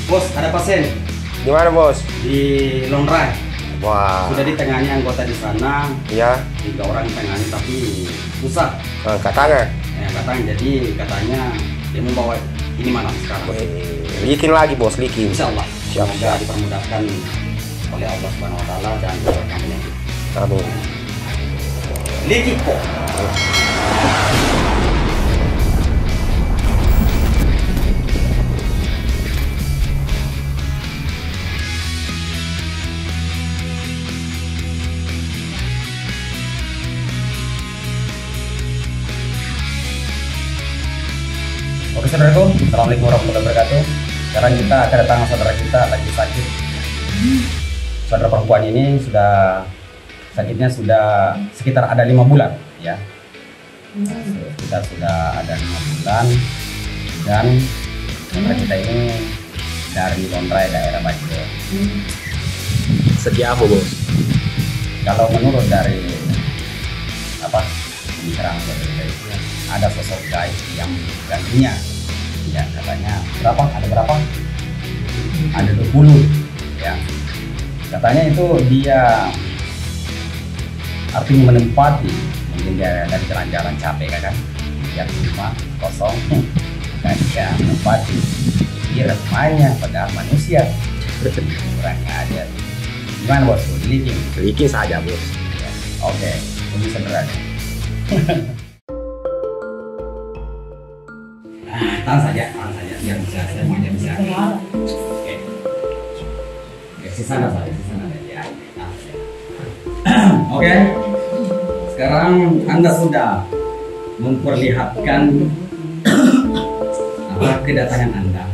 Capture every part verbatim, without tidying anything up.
Bos, ada pasien. Di mana, Bos? Di Lonrai. Wah. Sudah ditangani anggota di sana. Iya. Tiga orang ditangani, tapi susah. Angkat tangan. Ya, angkat tangan. Jadi katanya dia mau bawa ini malam sekarang. Wih, leaking lagi, Bos, leaking. Insya Allah. Siap, semoga siap. Dipermudahkan oleh Allah Subhanahu wa Ta'ala dan rekan-rekannya. Amin. Leaking kok. Oke, saudaraku, assalamualaikum warahmatullahi wabarakatuh. Sekarang kita kedatangan saudara kita lagi sakit. Saudara perempuan ini sudah sakitnya sudah sekitar ada lima bulan, ya. Nah, su- kita sudah ada lima bulan dan saudara kita ini dari Lonrai, daerah Bajo. Setia apa, Bos? Kalau menurut dari apa pembicaraan saudara itu, ada sosok gaib yang mengganggunya. Ya, katanya berapa? Ada berapa? Ada dua puluh. Ya, katanya itu dia artinya menempati, mungkin dia dari jalan-jalan capek kan, dia rumah kosong dan dia menempati. Dia rumahnya padahal manusia. Kurang ajar. Gimana, Bos? Leaking? Leaking saja, Bos. Ya. Oke, ini sederhana. Ah, tahan saja, tahan saja, biar bisa, saya mau aja bisa. Oke. Oke, sisana saja, sisana saja. Ya. Oke. Sekarang Anda sudah memperlihatkan apa kedatangan Anda.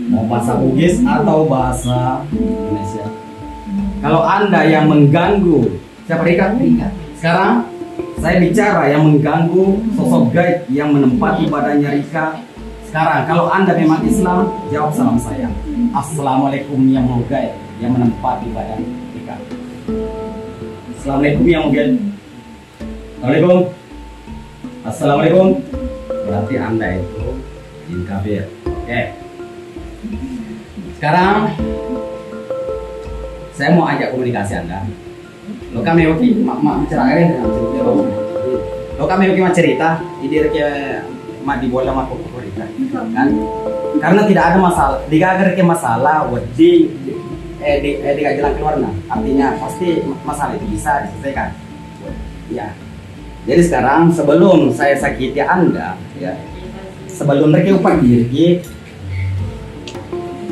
Mau bahasa Bugis atau bahasa Indonesia? Kalau Anda yang mengganggu, siapa, Rika? Rika. Sekarang saya bicara yang mengganggu sosok gaib yang menempati badannya Rika. Sekarang kalau Anda memang Islam, jawab salam saya. Assalamualaikum yang mau gaib yang menempati badan Rika. Assalamualaikum yang mau gaib. Assalamualaikum. Assalamualaikum. Berarti Anda itu jin kafir. Oke. Sekarang saya mau ajak komunikasi Anda. Lo kami oke, ma, ma, bicara aja dengan cerita lo. Lo kami oke, ma, cerita, ini ke ma di bola ma kok cerita. Kan? Karena tidak ada masalah, tidak ada ke masalah wedi eh di eh di jalan keluar, nah. Artinya pasti masalah itu bisa diselesaikan. Ya. Jadi sekarang sebelum saya sakiti Anda, ya, sebelum reke upaddiri,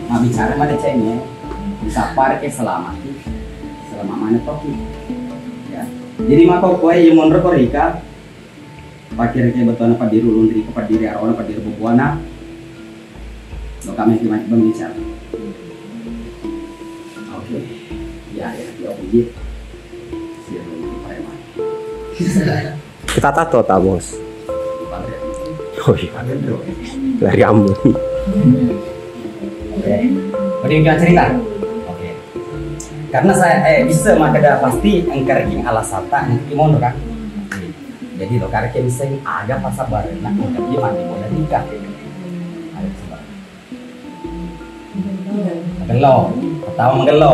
mabbicara madeceng, bisa parke selamat, selamat mana toki. Ya. Jadi mako koe yang monro ko Rika, pakai reke betuana paddiri ulun Rika, paddiri arona, paddiri bubuana. Lo kami cuma berbicara. Oke. Ya, ya, ya, oke. Kita tato ta, Bos. Oh iya. Lari ambo. Oke. Jadi, kita cerita. Oke. Karena saya eh bisa makkeda pasti engka reki alasata engka mono kan. Jadi lo kareke miseng aga pasabarenna engka dia mandi bola nikah. Ada pasabar. Magello. Pertama magello.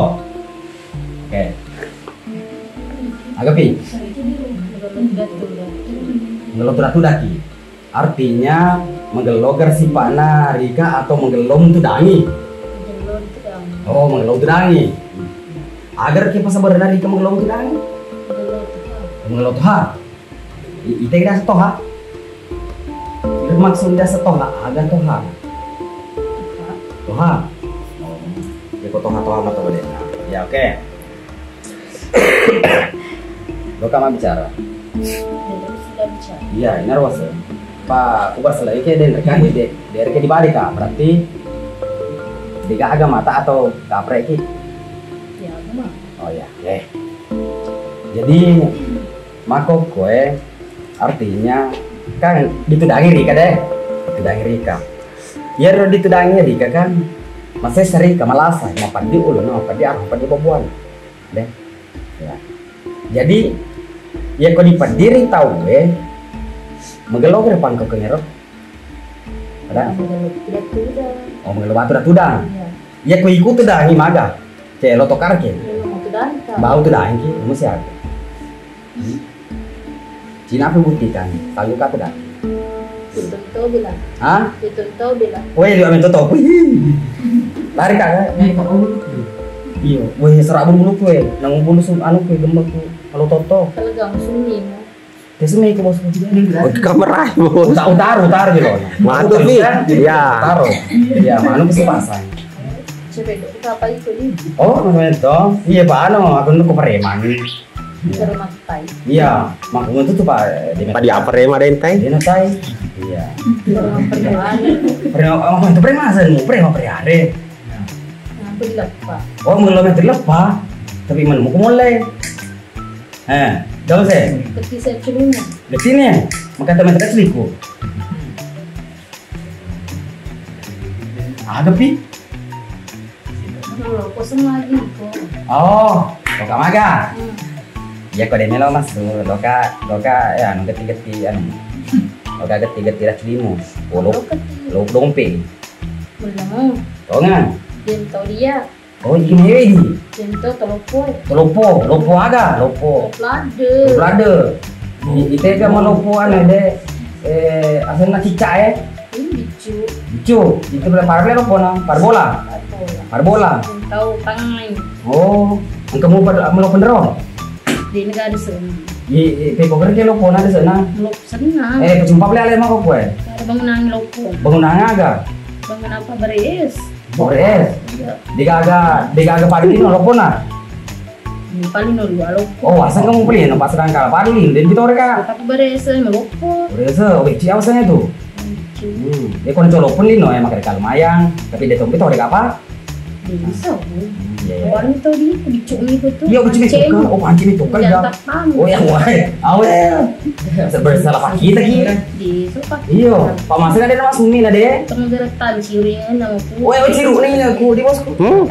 Oke. Aga pi? Magello tuda-tudaki. Artinya magello gar sipa'na Rika atau magello mutudangi? Oh, magello mutudangi. Agar ke pasabarenna Rika magello mutudangi? Magello tuha. I- ite ida setoha. Maksud ida setoha, aga toha. Toha. Oh, ya kok toha-toha mata boleh. Ya, oke. Lo kama bicara. Iya, ini harus. Pak, aku berselai ke dan rekan di de, de, de di balik kah? Berarti de aga mata atau kaprek ki? Oh iya, oke. Jadi makkokkoe artinya kan ditudangi Rika deh. Ditudangi Rika. Iyaro ditudangi Rika kan masessa Rika malasa, mapaddi ulunna, mapaddi arung, mapaddi babuanna. Deh. Ya. Jadi yakko dipaddiri tauwe magello ri pangkaukengero. Dah. Tidak, tidak. Oh, melo batu dah tudang. Iya. Iya, ku ikutu dah, ini maga. Cek lo tokar ke. Iya, mau tudang, Kak. Bau tudang ki, kamu siapa? Cina apa buktikan? Tahu kata dah. Itu tahu bilang. Hah? Itu tahu bilang. Weh, dia minta tahu. Lari kak. Iyo, weh, serak bulu kue. Nang bulu sum anu kue gemek ku. Kalau toto. Kalau gang sumni. Dia sumni ke bosku. Oh, kamera, bos. Utar, utar, utar gitu. Mantap nih. Iya. Taruh. Iya, mana mesti pasang. Coba itu apa itu ini? Oh, namanya itu. Iya, Pak, anu, aku nunggu preman. Iya. Baru makai. Iya, makanya itu tuh, Pak, di Pak, di apa, Rema, Dentai? Di Dentai. Iya. Baru makai. Preman, oh, itu preman, saya mau preman, preman. Aku dileppa. Oh, mau lo dileppa. Tapi mana mau mulai? Eh, dong saya. Ketika saya celuna. Di sini, maka teman kita selingkuh. Ada pi? Loka, kosong lagi ko. Oh, loka maga. Hmm. Iya, ko de melo massu, loka, loka, ya, anu, getti-getti, anu. Loka getti-getti racci limo. Oh, lo, loka ti. Lo dompe. Belum. Tongan. Belum tahu dia. Oh, iki mewe di. Cento toloppo. Toloppo, loppo aga, loppo. Loppo lade. Loppo lade. Di, di tega mau loppo anu de, eh, asenna cicak, eh. Ini bicu. Bicu, itu boleh parle loppo na, parbola. Parbola. Parbola. Tahu tangai. Oh, engka mau par mau pendero. Di negara di sana. Di, di, di, kerja loppo na di sana. Loppo sana. Eh, kecumpa beli ale mau kue. Ada bangunan loppo. Bangunan aga? Bangunan apa beres? Bores. Iya. Degaga, degaga padu lino loppona. Hmm, paling no dua loppo. Oh, asal kamu beli no pas sedangkal padu lino dan kita oreka. Tapi berese meloppo. Berese, oke, ciao sana itu. Hmm, dia konco loppon lino ya makanya kalau mayang, tapi dia tompi tau apa? Bisa. Iya, iya. Orang itu di dicumi itu tuh. Iya, dicumi itu kan. Oh, pancing itu kan. Jangan ya. Tapang. Oh, yang wae. Awel. Bersalah kita ki. Di suka. Iyo, Pak Mas ada nama Sumi na de. Tengah geretan ciring nama aku. Oh, ya, ciru nih aku di bosku. Hmm?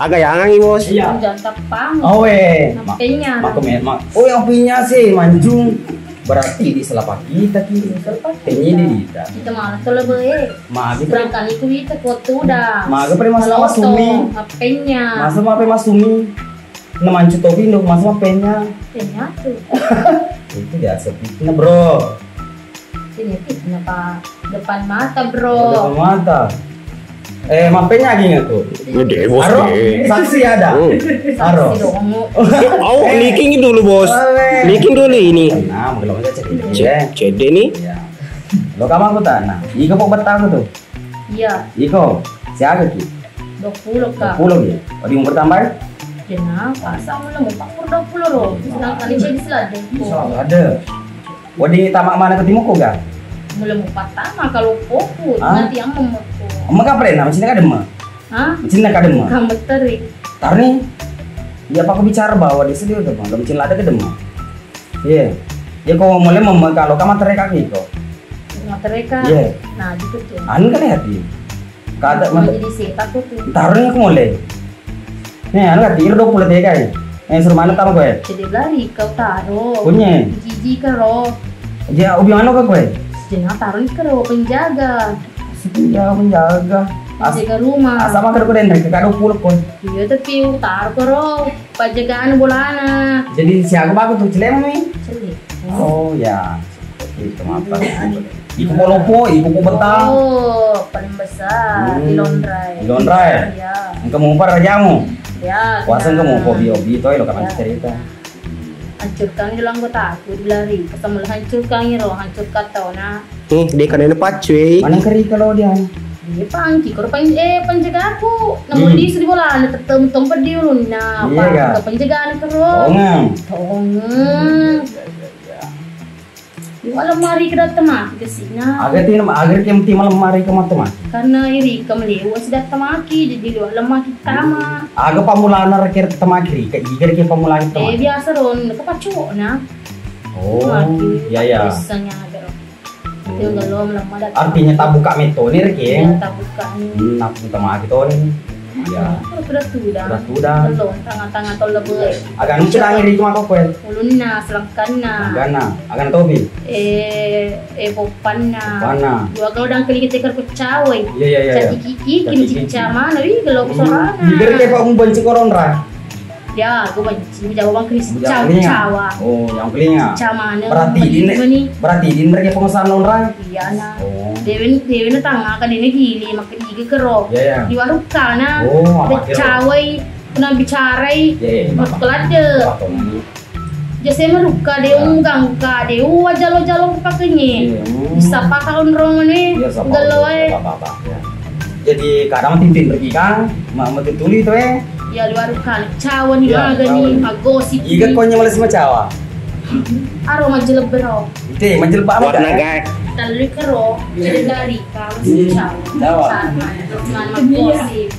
Agak yang angin, Bos. Iya. Jangan tapang. Oh, eh. Makanya. Mak, mak, oh, yang punya sih mancung. Berarti di selapak kita ki. Selapak kita. Ini di kita. Kita mana tuh lebih. Magi sedangkan itu kita kuat tuh udah. Magi pada masalah Sumi. Apanya? Masa apa Mas Sumi? Na mancu topi ndo masa mapenya. Penya tuh. Itu biasa fitnah, Bro. Ini fitnah, Pak. Depan mata, Bro. Depan mata. Eh, mapenya lagi nggak tuh? Gede, Bos, aro? Gede. Saksi ada. Hmm. Aro. Saksi dong. Oh, leaking dulu, Bos. Leaking dulu ini. Nah, belum aja cek ini. Cek, ya. Cek deh nih. Iya. Lo kamar aku tak? Nah, iga pok betang tuh. Iya. Iko, siaga ki? Dua puluh, Kak. Dua puluh ki? Odi mau bertambah? Jenah, pasang lo mau pakur dua puluh lo. Sedangkan ini jadi selada. Bisa ada. Odi tamak mana ke timur kok gak? Mulai mau pertama kalau fokus, hah? Nanti yang memukul. Emang kapan nama sini kadem? Hah? Sini kadem. Kamu teri. Tarni, ya apa aku bicara bahwa di sini udah belum cina ada kedem. Iya. Ya kok mulai mem kalau kamu tereka iko. Matereka. Iya. Nah, gitu tuh. Anu kan ya di. Kata mau jadi setan tuh tuh. Taruh aku mulai. Nih, anu kan tiru dua puluh tiga ya. Yang suruh mana taruh gue? Jadi lari kau taruh. Punya. Gigi karo. Ya, ubi mana ke gue? Jenah taruh ke ro penjaga. Penjaga, penjaga. Penjaga rumah. Asal makan aku dendek, kado pulak kau. Iya, tapi taruh ke ro. Penjagaan bolana. Jadi siaga bagus tuh celeng mi? Celeng. Oh ya. Itu apa? Iku polopo, iku ku betang. Oh, paling besar di Londrai. Di Londrai. Iya. Engka mupa rajamu. Ya. Kuasa engka mupa obi-obi toy lo kapan cerita. Hancurkan dulu anggota aku dilari. Kesemula hancurkan iro, hancurkan tau na. Hmm, dia kan ada pacu, eh. Mana keri kalau dia? Dia pangki, kalau pang eh penjagaku. Namun di sudi bola, tetep tempat di ulunna. Iya, apa ke penjagaan kero? Tongeng. Tongeng. Di malam hari ke datang mati ke sini. Agar ti, agar ti malam hari ke mati mati. Karena iri ke meliwa sudah temaki, jadi di malam mati tama. Aga pamulana reke temaki ri, ke iga reke pamulana temaki. Eh, biasa ron, ke pacu na. Oh, iya, iya. Biasanya ada ron. Artinya tabuka metoni reke. Iya, tabuka ni. Hmm, aku temaki toni. Iya. Tudang-tudang. Tudang-tudang. Tello, tanga-tanga tolle bue. Agana tudang ri mako koe. Ulunna, selangkanna. Agana, agana topi. Eh, eh, poppanna. Poppanna. Dua gau dang kali kita kerku cawai. Iya, iya, iya, iya. Cacikiki, kini cica mana, wi, gelo sorana. Bibir ke pak membenci koronra. Ya, aku benci, jawa bang kini cawa. Oh, yang kelinga. Cica mana? Berarti ini, berarti ini mereka pengesahan orang. Iya, nah. Oh. Dewe, dewe na tanga, kan ini gili, makin Iga kero. Iya, iya. Di warung kana. Oh, apa kero? Cawai, pernah bicarai. Iya, iya, iya. Makeladde. Apa ini? Jase merukka de, iya, unggangka de, uwa jalo-jalo pakenye. Iya, hmm. Bisa pakal onrong ne. Iya, sapa gelo, onrong, eh. Apa, apa, apa. Ya. Jadi kadang tintin pergi kan, ma-, ma tuli to, eh. Ya, di warung kana. Cawa ni, iya, magani, cawa ni. Magosip. Iga ni. Konye males macawa. Aro majelebero. Ite majelebero. Warna gai. Talui kero, jadi dari. Kalau si Jawa. Jawa. Sama, terus mana gosip.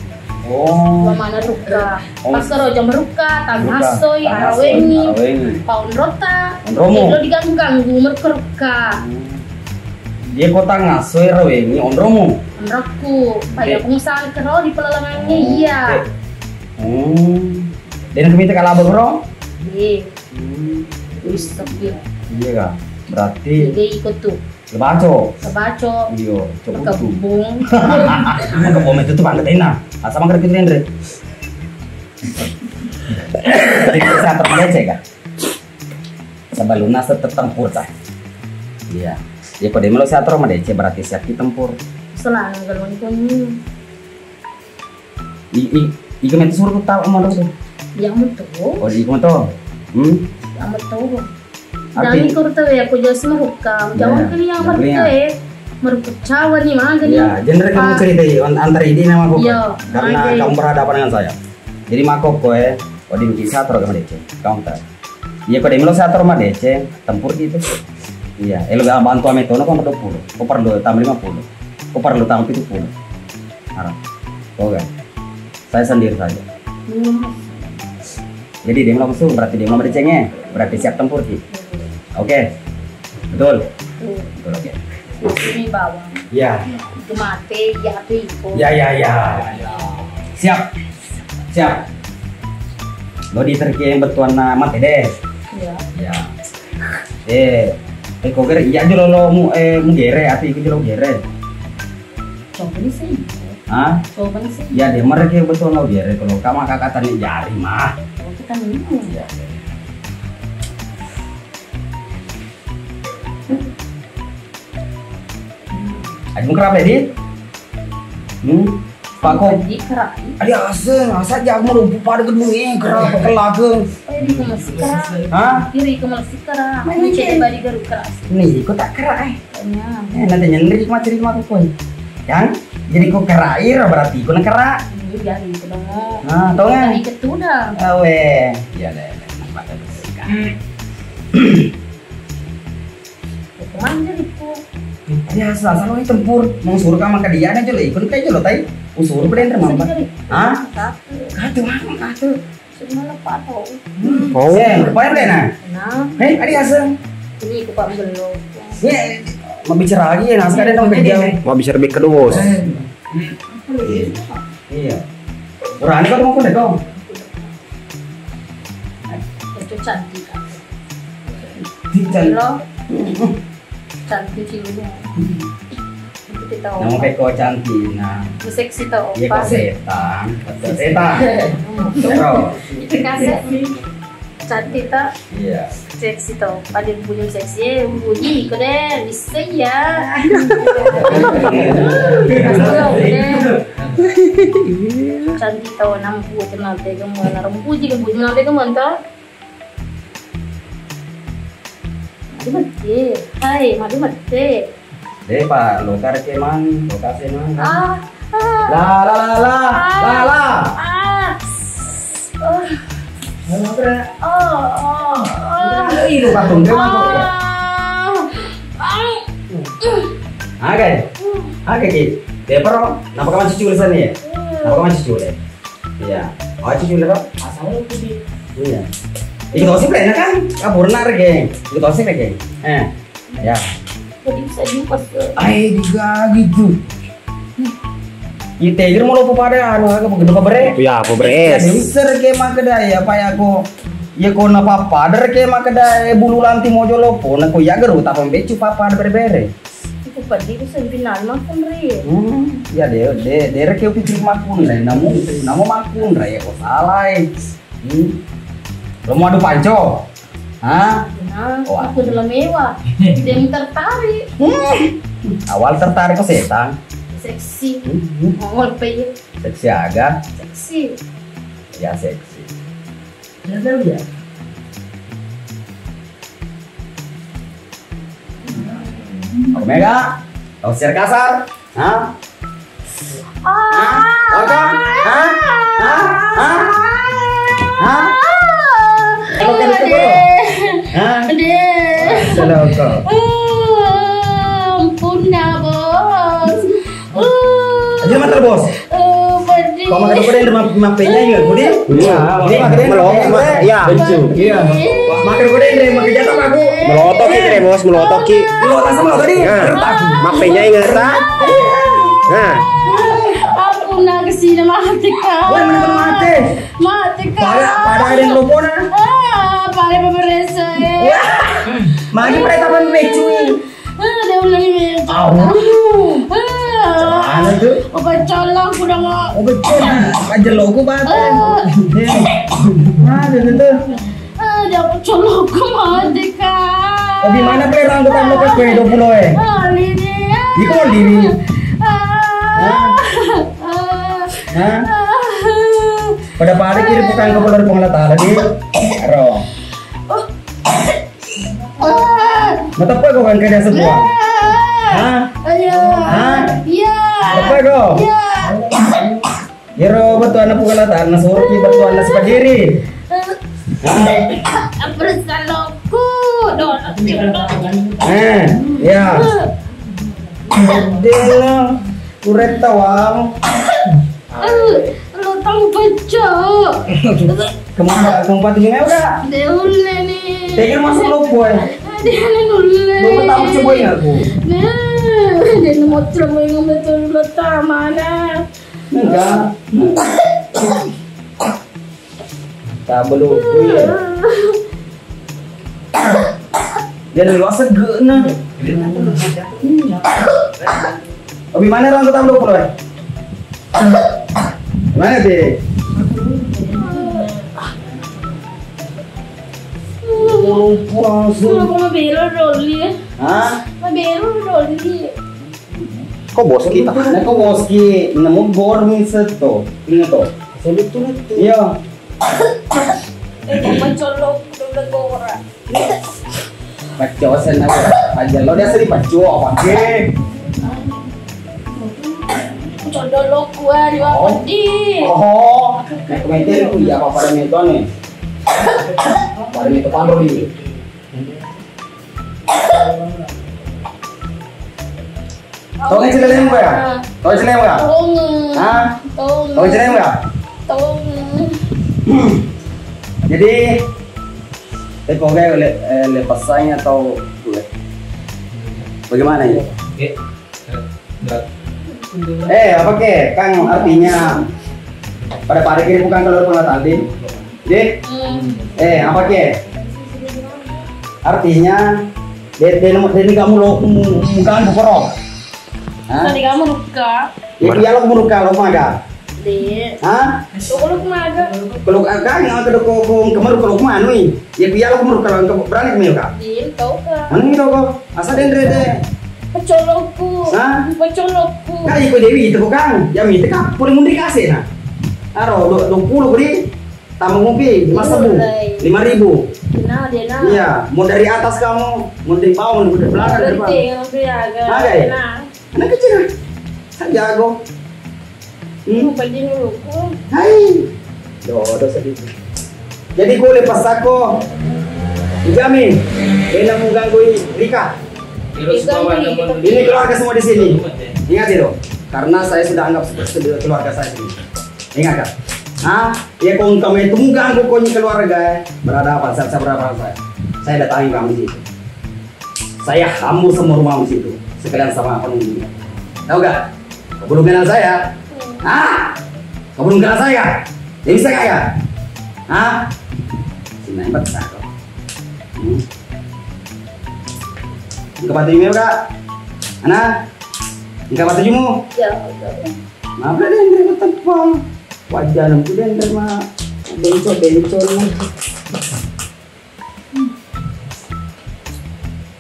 Oh. Mana rukka. Oh. Pas kero jam rukka, tang asoi, tang asoi, arawengi. Arawengi. Paun rota. Onromu. Lo diganggu-ganggu, merukka. Hmm. Dia kota ngasoi, arawengi, onromu. Onrokku, paya pengusaha kero di pelelangannya, oh, iya. Oke. Hmm. Dan kami tekan laba kero? Iya. Hmm. Wis, tapi. Iya, Kak. Berarti. Jadi ikut tuh. Lebaco. Lebaco. Iyo, cok utu. Kebung. Kebun itu tuh pangkat enak. Asal makan kita, Andre. Jadi saya terpelece, Kak. Sebelumnya saya tertempur, Kak. Iya. Ya, pada melo saya terus madece, berarti siap ditempur. Selang galon kunyi. I, i, iko metu suruh tau mau tu. Iya, metu. Oh, iko metu. Hmm? Iya, metu. Tapi dan ikut tahu ya, aku jelas merukam. Jangan kalian merukam, eh. Merukam cawan nih, maga nih. Ya, genre kamu cerita, an-, antara ini nama aku. Iya, karena kamu berhadapan dengan saya. Jadi, mako koe, odi bisa terus kamu dece. Kamu tahu. Iya, kau demi lo saya terus madece, tempur gitu. Iya, elo gak bantu ame tono, kau dua puluh. Kau perlu tambah lima puluh. Kau perlu tambah tujuh puluh. Harap. Kau kan? Saya sendiri saja. Hmm. Jadi dia langsung, berarti dia mau madecengnya, berarti siap tempur ki. Oke. Betul? Betul. Betul, oke. Ini bawang. Iya. Itu mate, ya, itu. Ya, ya, ya. Siap. Siap. Lo diterke bettuanna mate deh. Iya. Iya. Eh, eh, kau kira iya aja lo, lo mu, eh, mu gere, atau ikut lo gere. Coba nih sih. Hah? Coba nih sih. Iya, dia mereka betul lo gere. Kalau kamu kakak tanya jari mah. Oh, kita minum. Iya. Aja kerap ya, Di? Hmm? Pak Kong. Di kerak. Ada aseng, asa aja aku merumpu pada gedung ini, kerak, kelakeng. Eh, di kemas kerak. Hah? Kiri kemas kerak. Ini cek bari garu kerak. Nih, kok tak kerak, eh? Iya. Eh, nanti nyendri mah cerita aku, Kong. Yang? Jadi kok kerak, ira berarti kok kerak. Iya, gitu dong. Nah, tau nggak? Tadi ketuda. Awe. Iya, deh, deh. Nampak ada singkat. Manja iku. Biasa, selalu tempur. Mau suruh kamu ke dia aja lo, ikut aja lo, tai. Usur pada yang termampat. Hah? Satu. Katu, apa katu? Semua lepas tau. Oh. Eh, apa yang lain, ah? Nah. Eh, ada asal. Ini aku pak belum. Ini mau bicara lagi ya, nah, sekarang dong kerja. Mau bicara baik kedua, Bos. Eh. Iya. Urani kau mau kau. Itu cantik. Cantik. Lo. Cantik sih lu. Itu kita. Nama peko cantik, nah. Seksi tau. Iya, kok setan. Betul, setan. Terus. Itu kasih. Cantik tak? Iya. Seksi tau. Pada punya seksi, eh, puji kau deh, bisa ya. Pasti kau deh. Cantik tau, nampu tenang pegang mana, rempuji kan puji mana pegang mana tau. Madu mette. Hai, madu mette. Deh, Pak, lo kare ke mang, lo kase mang. Ah, ah. La, la, la, la, ah, la, la. Ah. Oh. Halo, Bre. Oh, oh, oh. Udah, ayo, lu patung, dia mabok, ya? Ah. Ah. Oke. Oke, Ki. Dia perlu. Kenapa kamu cucu di sana, ya? Hmm. Kenapa kamu cucu, ya? Iya. Oh, cucu dulu. Asal lu tuh di. Iya. Ikut osip lah, enak kan? Kabur, nak, geng. Ikut osip ya, geng. Eh. Ya. Jadi bisa juga ke. Ai, juga gitu. Ite jero mau lopo pada anu aga begitu pabere. Ya, pabere es. Jadi user ke makkeda ya, apa ya ko, ya ko na papada ke makkeda, eh, bulu lanti mojo lopo, na ko ya geru tapang beccu papada bere-bere. Iku peddi ku semifinal makkunrai. Hmm, ya de, de, de reke pikir makkunrai, namu, namu makkunrai ya ko salah, eh. Hmm. Lo mau adu panco? Hah? Nah, wah, aku telah mewah. Dia tertarik. Hmm. Awal tertarik ke setan. Seksi. Hmm. Mongol pe iya. Seksi aga? Seksi. Ya, seksi. Ada ya? Aku mega, tau siar kasar. Hah? Hah? Warga? Hah? Hah? Hah? Hah? Kalau kan itu, Bro? Hah? Deh. Salah kau. Eh, ampun dah, Bos. Eh. Aja matar, Bos. Eh, peddi. Kau makan apa deh, ma-, mappenya ingat, Budi? Iya. Ini makan deh, makan deh. Iya. Iya. Makan apa deh, makan jatah aku. Melotoki, Dre, Bos, melotoki. Lo tak sama tadi. Nah, mappenya ingat, tak? Nah. Aku nak kesini mati, Kak. Woi, mana mati? Mati, Kak. Pada, pada ada yang lopona. Ah, pada pemeresa. Wah, magi pada tapan becui. Ah, dia ulang ini. Au. Ah. Mana tuh? Obat colok udah mau. Obat colok. Aja lo aku batal. Ah. Mana tuh? Ah, dia aku colok mati, Kak. Obi mana pe rangkutan lo ke kue dua puluh eh? Ah, ini. Iko diri. Ah. Hah? Ah. Hah? Ah. Pada-pada kiri bukan ke bulan pengelatala di. Ro. Ah. Mateppa ko kan kada sebuah. Ah. Hah? Ayo. Hah? Iya. Mateppa ko. Iya. Iyaro bettuanna Pukalata, nasuroki bettuanna sipagiri. Bersaloku, dolo. Eh, ya. Dena uretta wang. Lo tau pecah. Kemana kamu pati ngewe ka? Deulle ni. Tegir masuk lo boy. Dia nulle. Lo tahu coba ya aku. Nah, dia mau coba yang betul lo mana? Enggak. Tabelu kuwi. Dia lu segena. Obi mana orang kota lu, Bro? Mana, Dek? Pulang, pulang, Su. Kenapa mabelo doli? Hah? Mabelo doli. Ko boski ta? Na ko boski, nemu gor mi seto. Ini to. Iya. Eh, kok mencolok udah gora. Paccosen apa? Aja lo dia sering pacco apa ke? Condolo kuah di Oh. Wapedi. Oh. Nah, kemarin ku iya apa pada metone? Pada meto palo ini. Tong cilemu ya? Tong cilemu ya? Tong. Hah? Tong. Tong cilemu ya? Tong. Jadi, eh, kok kayak le-, eh, lepas saya atau boleh? Bagaimana ini? Oke. Eh, apa ke? Kan artinya pada pada kiri bukan kalau pernah tadi. Jadi, eh, apa ke? Artinya, de-, de-, de-, ini kamu lo, mu-, mu-, bukan bukoro. Hah? Tadi kamu buka. Ya, iya lo buka lo maga. Di. Hah? Lo maga. Kalau kan yang ada kok kemarin kalau kemana nih? Ya, iya lo buka lo berani kemana kak? Di, tau kak. Mana itu kok? Asa denre de. Pecolokku. Hah? Pecolokku. Kak, iko Dewi itu bukan. Ya, mite kak. Boleh mundur kasih nah. Aro, dua puluh beri. Tambah ngopi, lima ribu. Lima ribu. Nah, dia nah. Iya, mau dari atas kamu, mau dari bawah, mau dari belakang, dari depan. Berarti yang lebih agak Agak ya? Nah. Anak kecil. Saya jago. Hmm. Mau pergi dulu. Hai. Dodo sedikit. Jadi ku lepas aku. Jamin. Enak mau ganggu Rika. Ini keluarga semua di sini. Ingat itu. Karena saya sudah anggap seperti keluarga saya sendiri. Ingat, Kak? Hah? Ya, kau engkau itu mengganggu kau keluarga, eh. Berada apa? Saya, saya berada apa? Saya, saya datangi kamu di situ. Saya hambur semua rumahmu di situ. Sekalian sama penunggunya. Tahu gak? Kebun mainan saya. Ah, kau belum kena saya? Jadi saya ya? Ah, sini hebat saya kau. Hmm. Engka batu jumu, Kak? Ana? Engka batu jumu? Ya, ya. Maaf, ada yang dari tempat. Wajah nang tu dan dari ma-, bencong, bencong.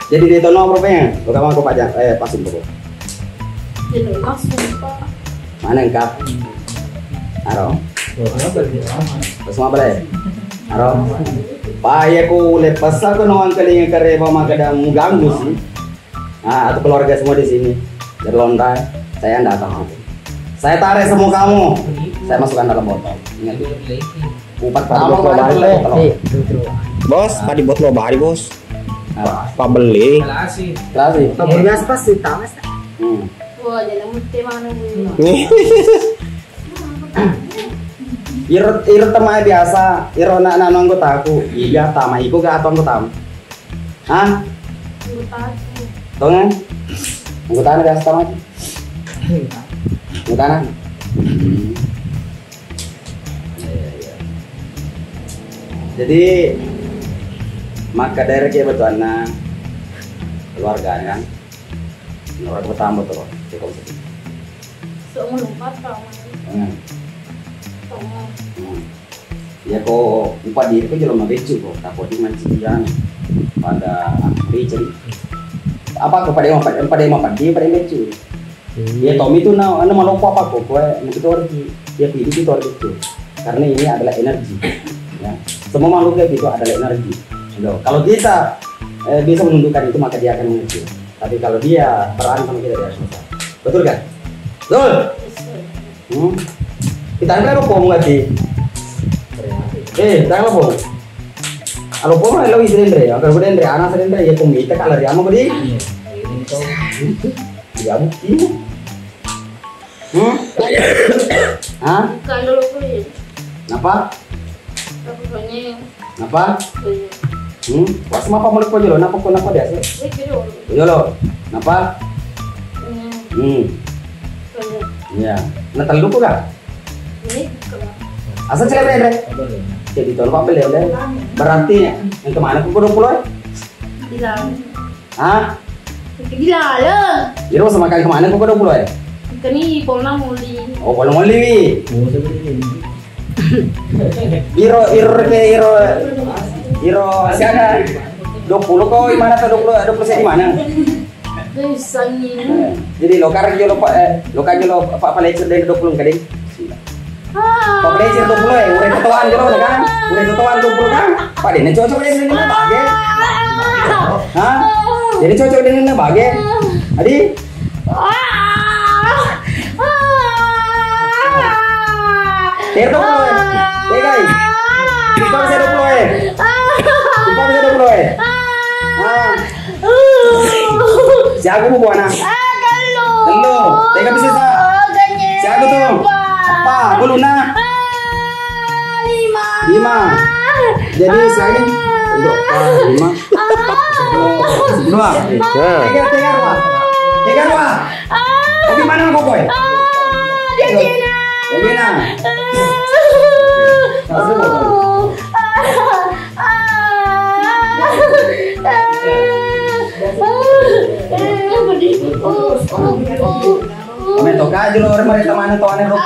Jadi dia tono apa pengen? Bukan mau paja, eh, pasin pokok. Jadi langsung, Pak. Mana engka? Aro. Terus mau apa lagi? Aro. Pak, ya ku lepas aku nongang kelinga kareba maka dah mengganggu sih. Ah, atau keluarga semua di sini. Dari Lonra, saya nggak tahu. Saya tarik semua kamu. Saya masukkan dalam botol. Ingat. Empat kali botol baru, eh, botol. Bos, tadi botol baru, Bos. Ah. Pabeli. Terasi. Pabeli biasa pasti tamas. Hmm. Wah, jadi mutte mana gue. Iro, iro tamae biasa, iro na, na, na anggotaku. Iya, tama iko ga atau anggotamu? Hah? Anggotana. Tongeng? Anggotana biasa tama? Anggotana? Hmm. Iya, iya. Jadi, maka dari ke betuanna keluarga kan? Orang pertama tuh, cekok sedih. Seumur empat tahun. Hmm. Tahun. Hmm. Ya ko upadi ko jelo mabeccu ko, tapodi manci jang pada riceng. Apa ko pada empat, pada empat, pada beccu. Hmm. Ya Tommy itu na, anu maloppo apa ko, ko itu orgi. Ya pidi itu orgi itu. Karena ini adalah energi. Ya. Semua makhluk itu adalah energi. Gitu. Kalau kita, eh, bisa menundukkan itu, maka dia akan mengecil. Tapi kalau dia berani sama kita, dia harus susah. Betul kan? Betul? Hmm? Kita kan lo pom lagi. Eh, kita lo pom. Alo pom lo isi dendre, kalau gue dendre, anak dendre, ya pom kita kalau dia mau di. Ya bukti. Hmm? Hah? Bukan dulu, Kuy. Kenapa? Aku tanya. Napa? Iya. Hmm? Wah, semapa mulut ko jolo? Napa ko, napa biasa? Iya, gitu. Jolo. Napa? Iya. Hmm. Iya. Iya. Nah, telu ko, Kak? Ini, Kak. Asal cewek, Re. Jadi, tolong apa, Re? Berarti yang kemana ko dua puluh, eh? Bilang. Hah? Di laleng. Iro sama kali kemana ko dua puluh, eh? Keni pona muli. Oh, pona muli, wi. Iro, iro ke, iro, iro siaga dua puluh ko, di mana tuh dua puluh, dua puluh saya di mana? Sangi. Eh, jadi lokar aja lo, Pak, eh, lokar aja lo, Pak, paling sedang dua puluh kali. Pabbeleceng dua puluh, eh, urai totoan jolo kan? Urai totoan dua puluh kan? Pak, dena cocok dena bage. Hah? Dena cocok dena bage. Adi? Ter dua puluh, eh. Eh, guys. Kita bisa dua puluh, eh. Kita bisa dua puluh, eh. Ah. Siaga bu buana? Ah, tellu. Tellu. Tega bisa sa? Oh, ganye. Siaga tu? Apa? Apa? Bulu na? Ah, lima. Lima. Jadi, ah, siaga ni? Tellu, ah, lima. Ah. Dua. Nah. Tega, tega dua. Tega dua. Ah. Bagaimana kau, boy? Ah, dia Cina. Dia Cina. Ah. Oh. Ah. Metoka aja lo, orang mereka mana tuh aneh lo.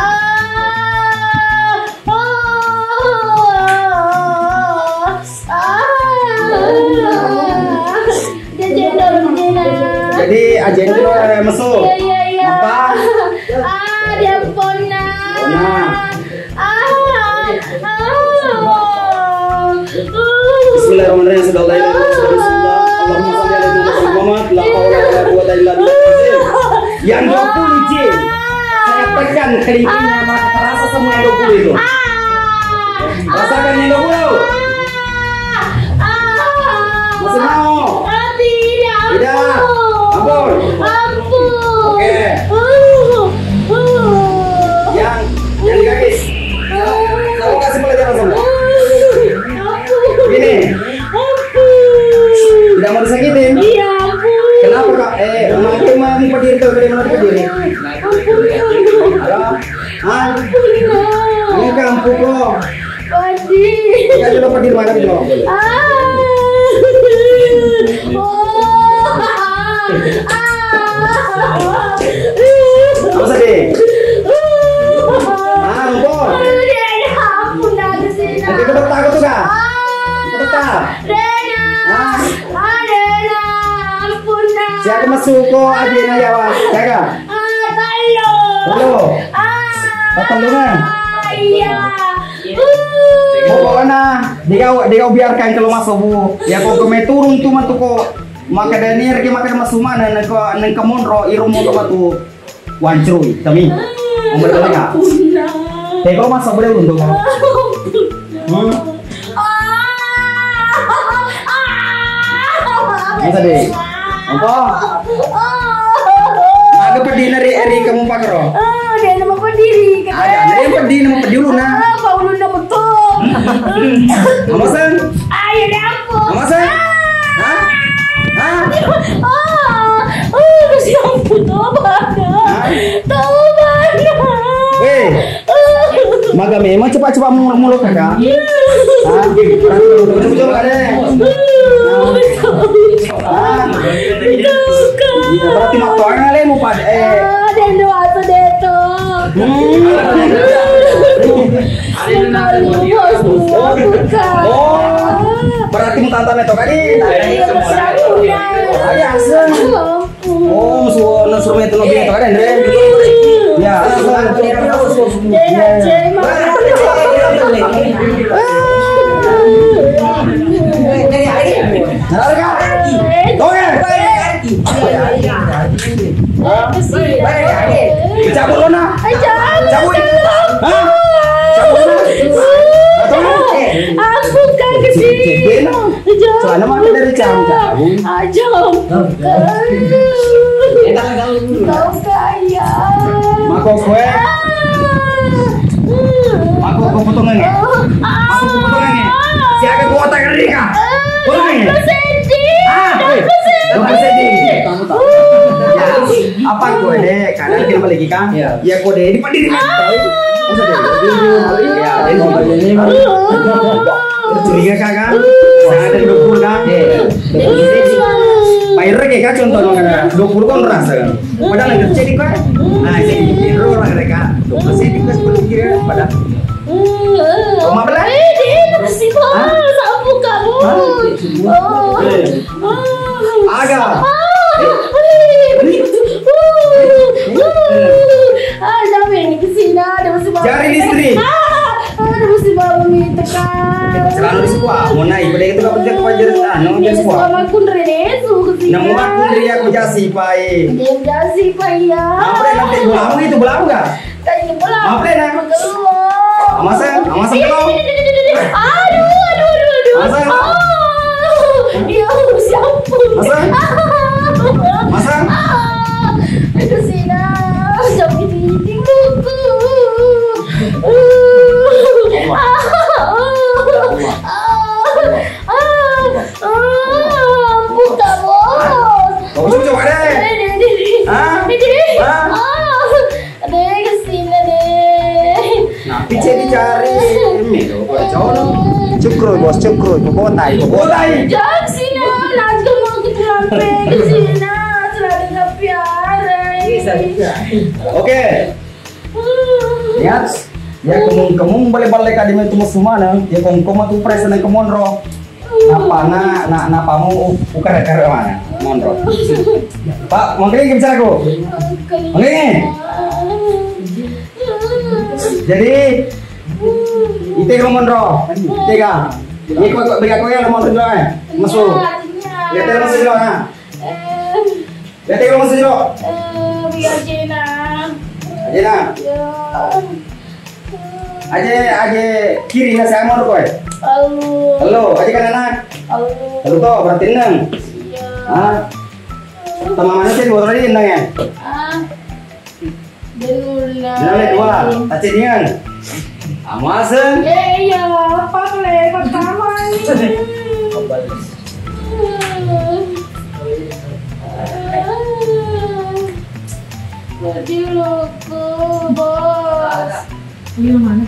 Jadi, aja itu lo, eh, mesu. Iya, iya, iya. Apa? Ah, dia pona. Pona. Ah, ah. Bismillahirrahmanirrahim. Subhanallah. Allahumma shalli ala Muhammad. La haula wala quwwata illa billah. Yang dua puluh, Ji. Saya tekan kelingkingnya, maka terasa semua yang dua puluh itu. Rasakan yang dua puluh. Masih mau? Tidak. Ampun. Ampun. Oke. Yang, yang di kaki. Saya mau kasih pelajaran sama. Gini. Tidak mau disakitin? Iya, ampun. Kenapa, Kak? Eh, makin mau berdiri, kalau berdiri, mau berdiri. Ampun, ampun. Halo? Hah? Ampun, Nak. Ini kampung kok. Peddi. Iya, sudah peddi mana, Bro? Ah. Oh. Ah. Apa sedih? Ah, ampun. Aduh, dia ada ampun, Nak, di sini. Nanti kita takut tuh, Kak. Ah. Kita tak. Rena. Ah. Ah, Rena, ampun, Nak. Siapa masuk kok, Adina, ya, Wak? Ya, Kak? Ah, tellu. Tellu. Ah, Patellunna. Iya. Uh. Pokokna, dega, dega ubiarkan kalau masuk, Bu. Ya, kok keme turun tu matu ko. Maka Daniel ke maka masuk mana, nengko, nengko monro, iru monro matu. Wancrui, kami. Ngomong dulu, Kak. Ampun, Nak. Teko masuk boleh untuk, Kak. Ampun, Nak. Hmm. Masa deh? Apa? Aga peddi na ri, ri kamu pakro? Ah, dia nama peddi ri, kata. Ada, ada yang peddi, nama peddi ulunna. Ah, Pak ulunna betul. Apa, Sang? Ayo, dapur. Apa, Sang? Ah. Hah? Hah? Ah, ah, kasih ampun, tobat. Hah? Tobat. Weh. Maga memang cepat-cepat mulut-mulut, Kakak. Hah? Coba-coba deh. Hah? Iya, berarti mau tuang ale mau pad-, eh. Ah, dan doa tuh deh tuh. Hmm. Sekali bos, buka. Oh, berarti mau tante meto kali. Iya, berarti. Ada asal. Oh, suruh, suruh itu lebih itu kan, Andre? Ya. Naraka. Toge. Cabut lo, nah. Cabut. Hah? Cabut lo, nah. Atau? Aku kan ke sini. Celana mah dari cam-cam. Aja. Kau kaya. Mako kue. Mako kue potongan ya? Mako kue potongan ya? Siaga kuota kerja kah? Potongan ya? Dua puluh senti. Ah, eh, dua puluh senti. Ya, apa kue deh? Kadang kita balik kan? Iya. Ya kode di padiri kan? Masa deh? Ya, ini. Curiga, Kak, kan? Sangat ada dua puluh, kan? Iya. Bayar, Kak, contoh, kan? Dua puluh kan rasa, kan? Padahal yang kecil, Kak. Nah, saya pikir, orang mereka, dua puluh saya juga seperti kira, padahal. Kau mau berapa? Eh, dia itu sih, Bos. Hah? Aku kamu. Hah? Oh. Aga. Ah, jangan ini ke sini, ada musibah. Jari listrik. Ah, ada musibah, Umi, tekan. Selalu di sekolah, mau naik, pada itu kapan dia keluar jari, ah, nang dia sekolah. Sekolah kunre deh, su ke sini. Nemu aku dari aku jasi, Pak, eh. Dia jasi, Pak, ya. Apa yang nanti bola, itu bola enggak? Tadi bola. Apa ya, nak? Masa, masa belum? Aduh, aduh, aduh, aduh. Masa? Oh, ya, siapa? Masa? Masa? Ah, aduh, sina, siapa ini? Tinggalku. Ah, ah, ah, ah, buka, Bos. Bagus, coba deh. Ini, ini, ini. Hah? Ini. Hah? Ah. Deh, ke sini deh. Nah, pice dicari. Ini loh, kok jauh loh. Cukru, Bos, cukru. Bobotai, bobotai. Jangan sini, nah, juga mau kita lampe ke sini, nah, selalu nggak piara. Bisa, bisa. Oke. Lihat, ya kemung-kemung boleh balik kadi itu semua, nah. Ya kongkong matu presen ke monro. Napana, na, napamu u-, ukare-kare mana? Monro. Pak, mangkring bicaraku. Mangkring. Jadi, ite ko monro. Tega. Ini kok, kok bega ko ya monro dulu, eh. Masuk. Lihat masuk dulu, nah. Lihat, masuk dulu. Eh, biar Cina. Cina. Ya. Aje, aje kiri na saya mau kowe. Halo. Halo, aje kan anak. Halo. Halo to, berarti enam. Iya. Hah? Sama mana sih dua kali enam ya? Ah. Denula. Enam ya dua. Aje dengan. Amaseng. Ya iya, apa le pertama ini. Pergi luku, Bos. Iya, mana?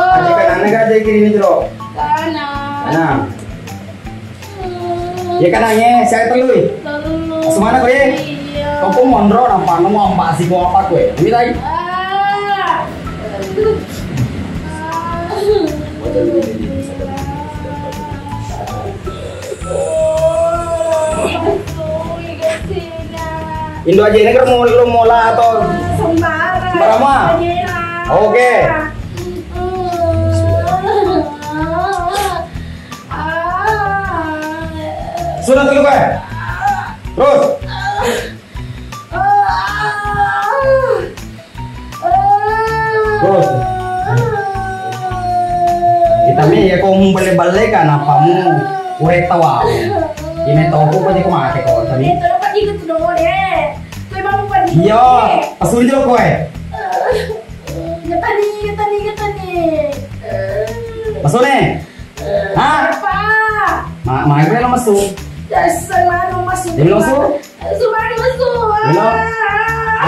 Aja kanana ga aja kirim itu, Ro. Kana. Kana. Hmm. Ya, kanangnge, saya tellu, eh. Tellu. Semana kau, eh? Iya. Kau pun mondro, nampak nemu ampak si kau apa kau, eh? Ini tadi. Ah. Indo aja ini kan mau lu mola atau sembarang. Sembarang mah. Oke. Sunat dulu, Pak. Terus. Terus. Kita mi ya kau mau bale-bale kan apa mu urek tawa. Ini tahu kau pasti kau mati kau tadi. Itu dapat ikut dong deh. Kau emang mau pergi. Iya, asun jelo kau, eh. Getani, getani, getani. Masuk nih. Hah? Apa? Ma, ma, gue lo masuk. Dasar manu masuk. Ini masuk? Sumari masuk. Ini lo?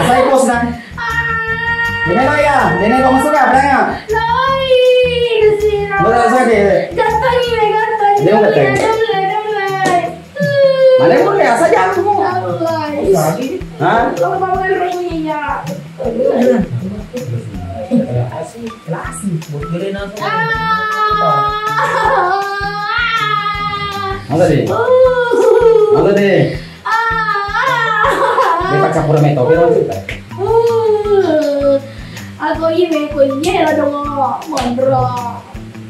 Asai bos dah. Ah. Ini lo ya? Ini lo masuk ya? Berani ya? Loi, ke sini. Betul saja. Gatangi, gatangi. Dia gatangi. Ada mulai, ada mulai. Mana yang mulai? Asal jangan semua. Mulai. Hah? Lo mau makan rohnya? Kelasi, kelasi. Botolnya langsung. Ah. Masa deh? Masa deh? Dia pakai pura metode langsung kan? Aku ini konye lah dong, mondro.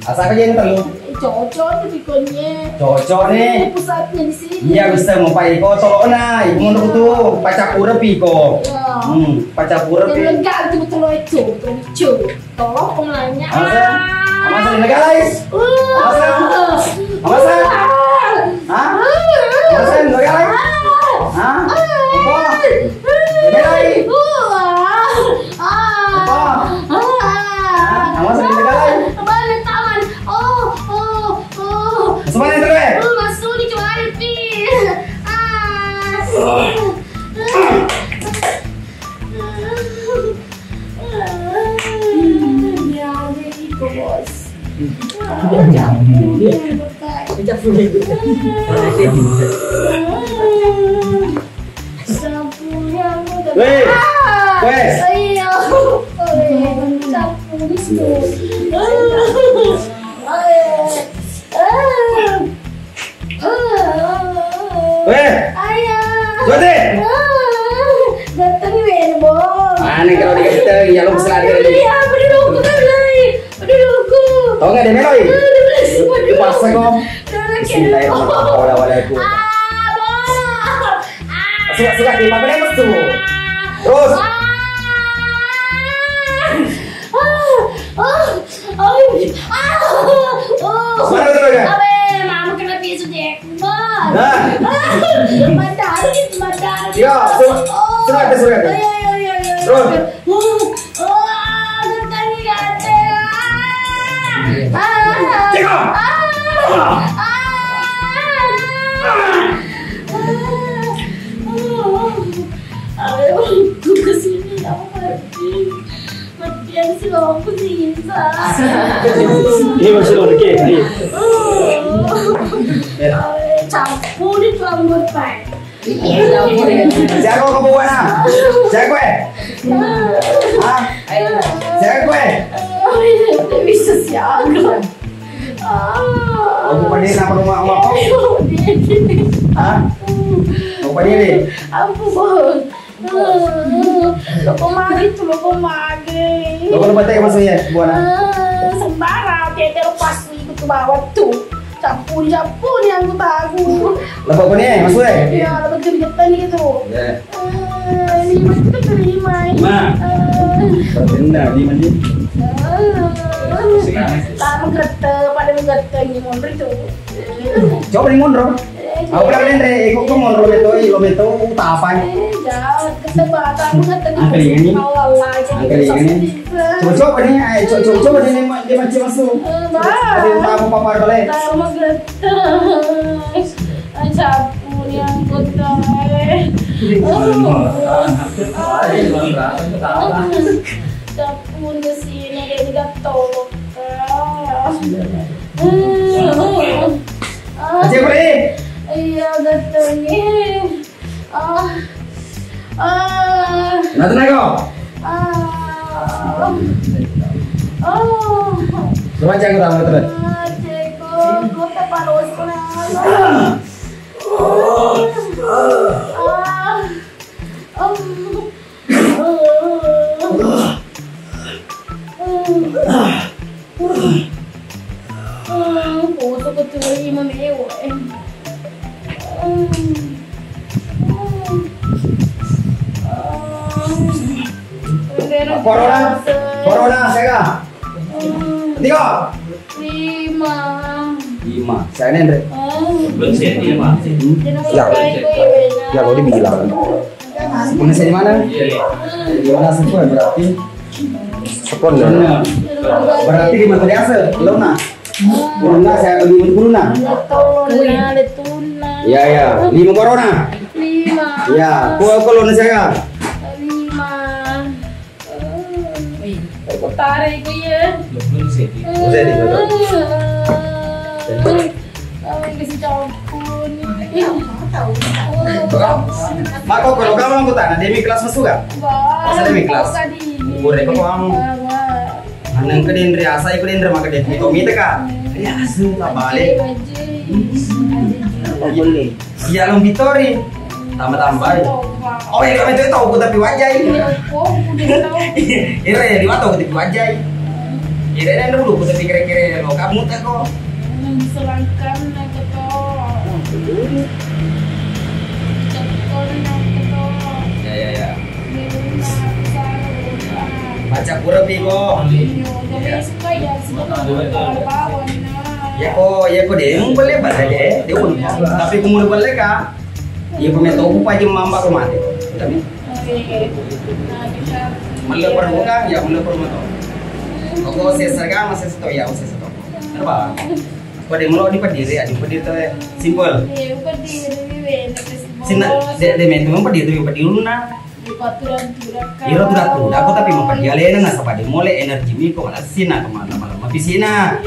Asa aja yang telu. Cocok tuh di konye. Cocok nih. Ini pusatnya di sini. Iya, bisa mau pakai iko tolong nah, iko mau tuh pacappureng pi iko. Iya. Hmm, pacappureng pi. Yang lega itu betul itu, betul itu. Tolong pengelanya. Masa? Masa ini guys? Masa? Masa? Hah? Masa ini guys? Hah? Apa? Ini guys? Apa? Hah? Masa ini guys? Balik tangan. Oh, oh, oh. Semuanya terus. Oh, masuk di kemarin, Pi. Ah. Weh, weh. Weh. Ayo. Suwati. Datang, Win, Bos. Mana kalau dikasih tahu, ya, lo besar. Iya, bener dong, bener, Blay. Bener dong, aku. Tahu nggak, dia meloi? Aduh, bener, sumpah, dulu. Dipaksa, kok. Bismillahirrahmanirrahim. Wala, wala, aku. Ah, Bos. Ah. Suka, suka, di mana, Bos, tuh? Terus. Ah. Ah. Ah. Ay, ah! Oh! Mana betul, kan? Abe, mama kena tisu, Jack. Bos. Nah. Madar, madar. Iya, su-, oh. Surat, surat. Ayo, ayo, ayo, ayo. Terus. Oh, oh, genteng, genteng. Ah. Cek, ah. Ah. Ah. Ah. Ayo, ke sini, aku mati. Matian si Lompus sisa. Ini masih oke, ayo. Campur itu rambut, Pak. Siapa kau bawa, nah? Siapa, eh? Hah? Siapa, eh? Bisa siapa? Kau bukan ini, kenapa rumah, rumah kau? Hah? Kau bukan ini? Ampun, Bos. Lo kemari tuh, lo kemari. Lo kemari, maksudnya, buana? Eh, sembarang, tete lo pas ikut ke bawah tuh. Campur, campur yang aku tahu. Lo kemari, maksudnya? Iya, lo betul-betul gitu. Iya. Eh, ini betul terima, ini. Ma. Eh. Benar, di mana? Eh. Lama gete, pada gete, ini mundur itu. Coba nih mundur. Aku bilang, Ren, Ren, ikut ke monro metoi, lo metoi, tak apa nih. Eh, jangan, kesempatan, aku kata gitu. Angkringan nih. Awal lagi. Angkringan nih. Coba, coba nih, ayo, coba, coba, coba nih, dia ma-, dia mancing masuk. Eh, bah. Ada yang tamu papa boleh. Tamu getes. Aja pun yang kota, eh. Oh. Ayo, Bang. Ayo, Bang. Ayo, Bang. Ayo, Bang. Ayo, Bang. Ayo, Bang. Acil, pergi. Iya, datang. Ah. Ah. Nah, tenang kau. Ah. Ah. Coba cek utama terus. Ah, cek kok, kok tak panas kok. Ah. Ah. Poso ko tuli mamewa e. Corona, corona, sega. Tiga. Lima. Lima. Saya nendre. Belum sih, lima. Ya. Ya, lo dibilang. Sepuluh di mana? Di mana sepuluh berarti? Sepuluh ya. Berarti di mana biasa? Lo nah. Corona saya beli puluh nah. Iya, iya. Lima corona. Lima. Ya, kau kalau nasi ya. Lima. Wih, kok tarik gue ya? Dua puluh senti. Dua puluh senti, betul. Ay, kasi campun. Mako kalau kamu aku tanya, demi kelas masuk gak? Masa demi kelas? Boleh kok kamu. Aneng ke dendre asa, ikut dendre maka dia itu mite kak. Ya asu tak balik. Boleh. Iya, lo Vitori. Tambah-tambah. Oh, iya, kami itu tahu, tapi wajai. Ira ya, di mata, tapi wajai. Ira dan dulu, tapi kira-kira lo kamu tak kok. Selangkan, nak ketok. Cekol, nak ketok. Ya, ya, ya. Baca pura pi kok. Iya, jadi suka ya, suka. Ya ko, ya ko deh, mau beli balik deh, dia pun. Tapi kamu beli kah? Iya, pemain toko paja mamba ko mate. Tapi mele perlu kan, ya mele perlu to. Kok sesa kan, masih seto ya, sesa to. Kenapa? Ko deh mau di pediri, aja pediri to, simple. Sina, de, de mentu mau pediri, pediri luna. Iro tu datu, datu tapi mau pediri alena, nasaba de mole energi miko, malasina kemana, malam mapisina.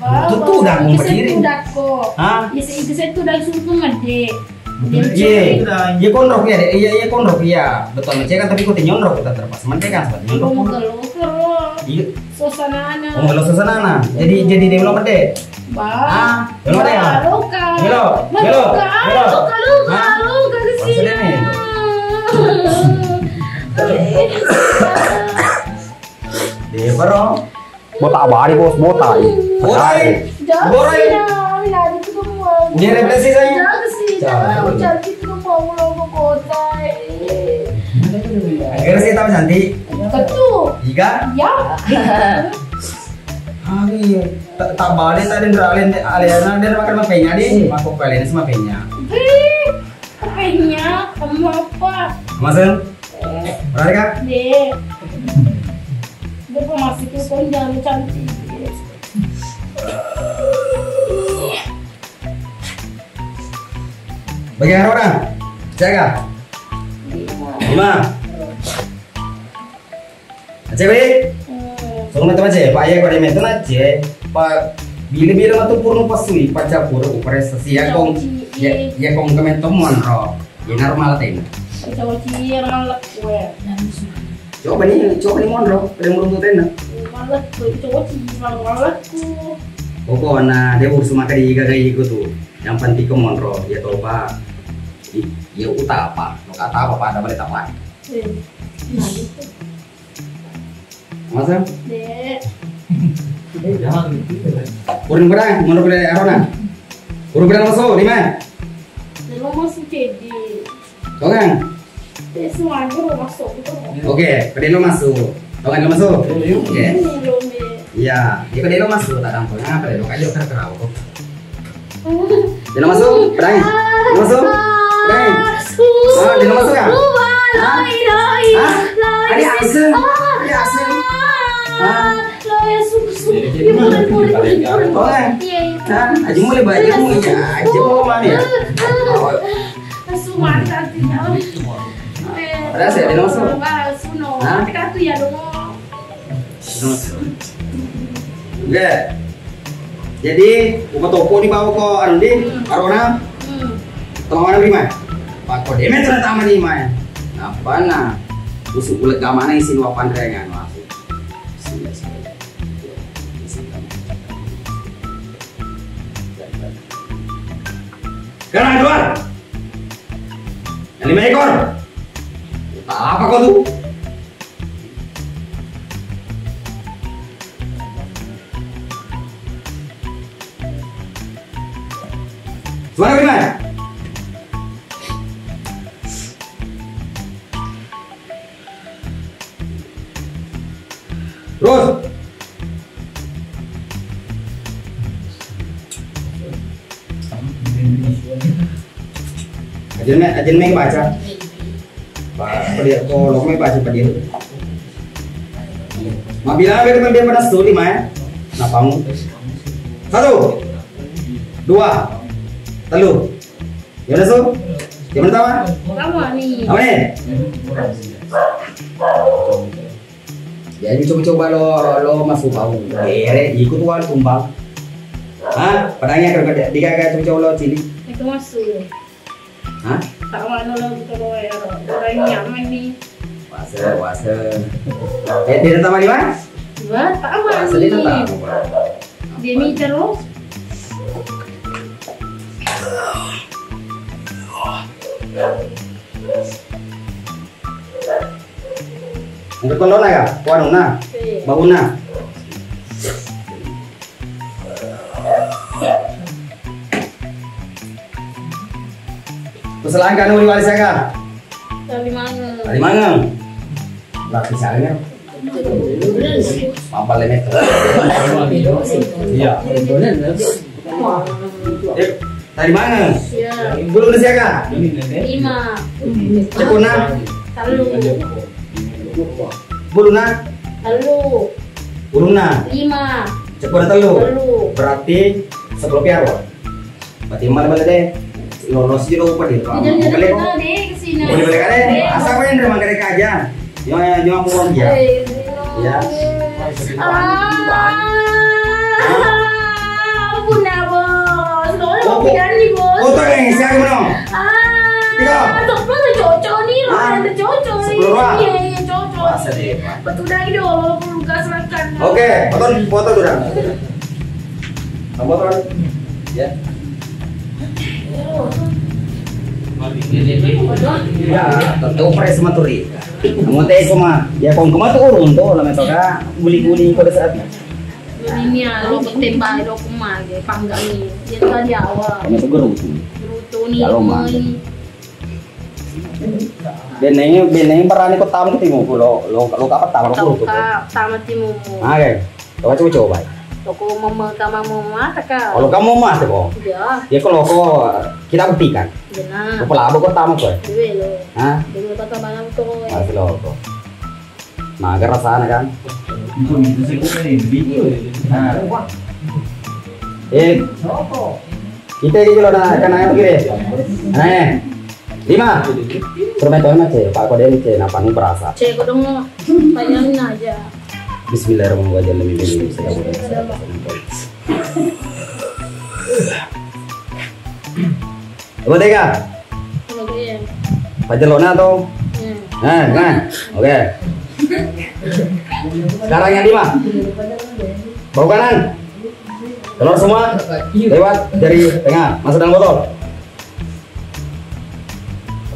Tutu udah mau berdiri. Hah? Iya, iya, iya, konrok ya, iya, iya, konrok ya. Betul, macam kan, tapi kau nyonrok, kita terpaksa mendek kan, sebab nyonrok. Iya. Suasana. Oh, kalau suasana. Jadi, jadi develop deh. Bah. Ah, develop deh. Loka. Melo, melo, melo. Loka, loka, loka ke sini. Deh, bro. Botak bari, bos, botak. Botak. Borai. Dia represi saya. Jangan sih, jangan cantik itu mau lo kota. Agar saya tambah cantik. Betul. Iga? Ya. Hari tak balik tadi ndralen alena dan makan mapenya di. Mako kalian sama penya. Penya, kamu apa? Masen? Berarti kan? Deh. Dia masih tuh jangan cantik. Bagi Arona, jaga. Lima. Aceh, weh? Sono matu Aceh, Pak, ya, pada matu Aceh, Pak, bila-bila matu purno pasui, pacappur, upresa, siakong, ya, ya, kong kemen tomon, ro. Ya, normal tena. Coba ni, coba ni monro, pada murung tu tena. Malah, coba sih, malah ku. Pokokna, dia urus maka di gaga iku tu. Yang penting ke monro, ya toba. Ya uta apa, lo kata apa pada balik apa. Masa? Dek. Kurang berang, menurut dari Arona. Kurang berang masuk, lima. Belum masuk jadi. Tongang. Dek, semua aja mau masuk gitu. Oke, kedai lo masuk. Tongang lo masuk. Oke. Belum, Dek. Iya, ya kedai lo masuk, tak dampeng apa, kedai lo kajo kerkerau. Dino masuk, Bray. Dino masuk, Bray. Ah, Dino masuk ya? Hah? Hah? Ada asli. Ada asli. Hah? Oh, eh. Hah? Aja mulai baju mu ya. Aja mau mana ya? Ada saya Dino masuk. Hah? Dino masuk. Oke. Jadi, upatopo ni bawa ko anu di, arona. Hmm. Tama mana lima? Pako deme tama lima. Apa na? Usuk ulet gamana isin wapan rengan masuk. Sila, sila. Sekarang keluar. Yang lima ekor. Apa kau tuh? Suara gimana? Terus. Ajin me, ajin me baca. Pak, pada ko lo me baca pada. Mabila ada tembe pada studi mai. Napamu? Satu, dua, telu. Ya udah, so. Yang pertama? Apa nih? Apa nih? Jadi coba-coba lo, lo masuk bau. Bere, ikut tuan tumbang. Hah? Padahal ya, kalau dia, dia kayak coba-coba lo cili. Itu masuk. Hah? Tak mana lo gitu lo ya. Orang nyaman nih. Puasa, puasa. Eh, dia datang mana, Mas? Wah, tak mana nih. Puasa dia datang. Dia mi terus. Untuk kondona ya, kuanuna, iya. Bauna. Peselangka nuri wali siaga? Tadi mangeng. Tadi mangeng. Berarti siaga. Mampal lemet. Iya. Eh, tadi mana? Iya. Buruna siaga? Lima. Cepona? Telu. Buruna? Telu. Buruna? Lima. Cepona telu. Telu. Berarti sepuluh piaro. Berarti mana balik deh? Lolos juga lupa deh. Jadi, jadi balik kita deh ke sini. Boleh balik deh. Asal kau yang terima kasih aja. Jangan, jangan bohong ya. Eh, iya. Ah, ampun dah, Bos. Tolong, oh, jangan nih, Bos. Foto yang siapa, Bro? Ah, tiga. Sepuluh tuh cocok nih, lo ada cocok nih. Sepuluh doang. Iya, iya, cocok. Masa deh, Pak. Betul dah, gitu. Lu gas makan. Oke, foto, foto tuh, Bang. Kamu foto, ya. Ya, tentu pres maturi. Kamu teh cuma, ya, kong kematu urun tuh, lama itu kan, guli-guli kode serapi. Ini alo ketembak lo kumage panggang ini. Dia tadi awal. Kamu tuh gerutu. Gerutu nih. Kalau mah. Beneng, beneng berani kok tamu timu lo, lo, lo apa tamu lo gerutu. Tamu timu. Oke. Coba, coba, coba. Toko mama kama mama taka. Kalau kamu mah tuh kok. Iya. Ya kalau kok kita buktikan. Benar. Kepala apa kok tamu kok? Dua lo. Hah? Dua kata mana tuh? Masih lo kok. Mager rasanya kan. Nah. Eh, kita ini kalau nak kena yang begini. Nah, lima. Permen tuh mah cek, pak kode cek, napa nu berasa? Cek kodong, bayangin aja. Bismillahirrahmanirrahim. Coba tega. Pajelona atau? Hmm. Nah, nah. Oke. Sekarang yang lima. Bau kanan. Keluar semua. Lewat jari tengah. Masuk dalam botol.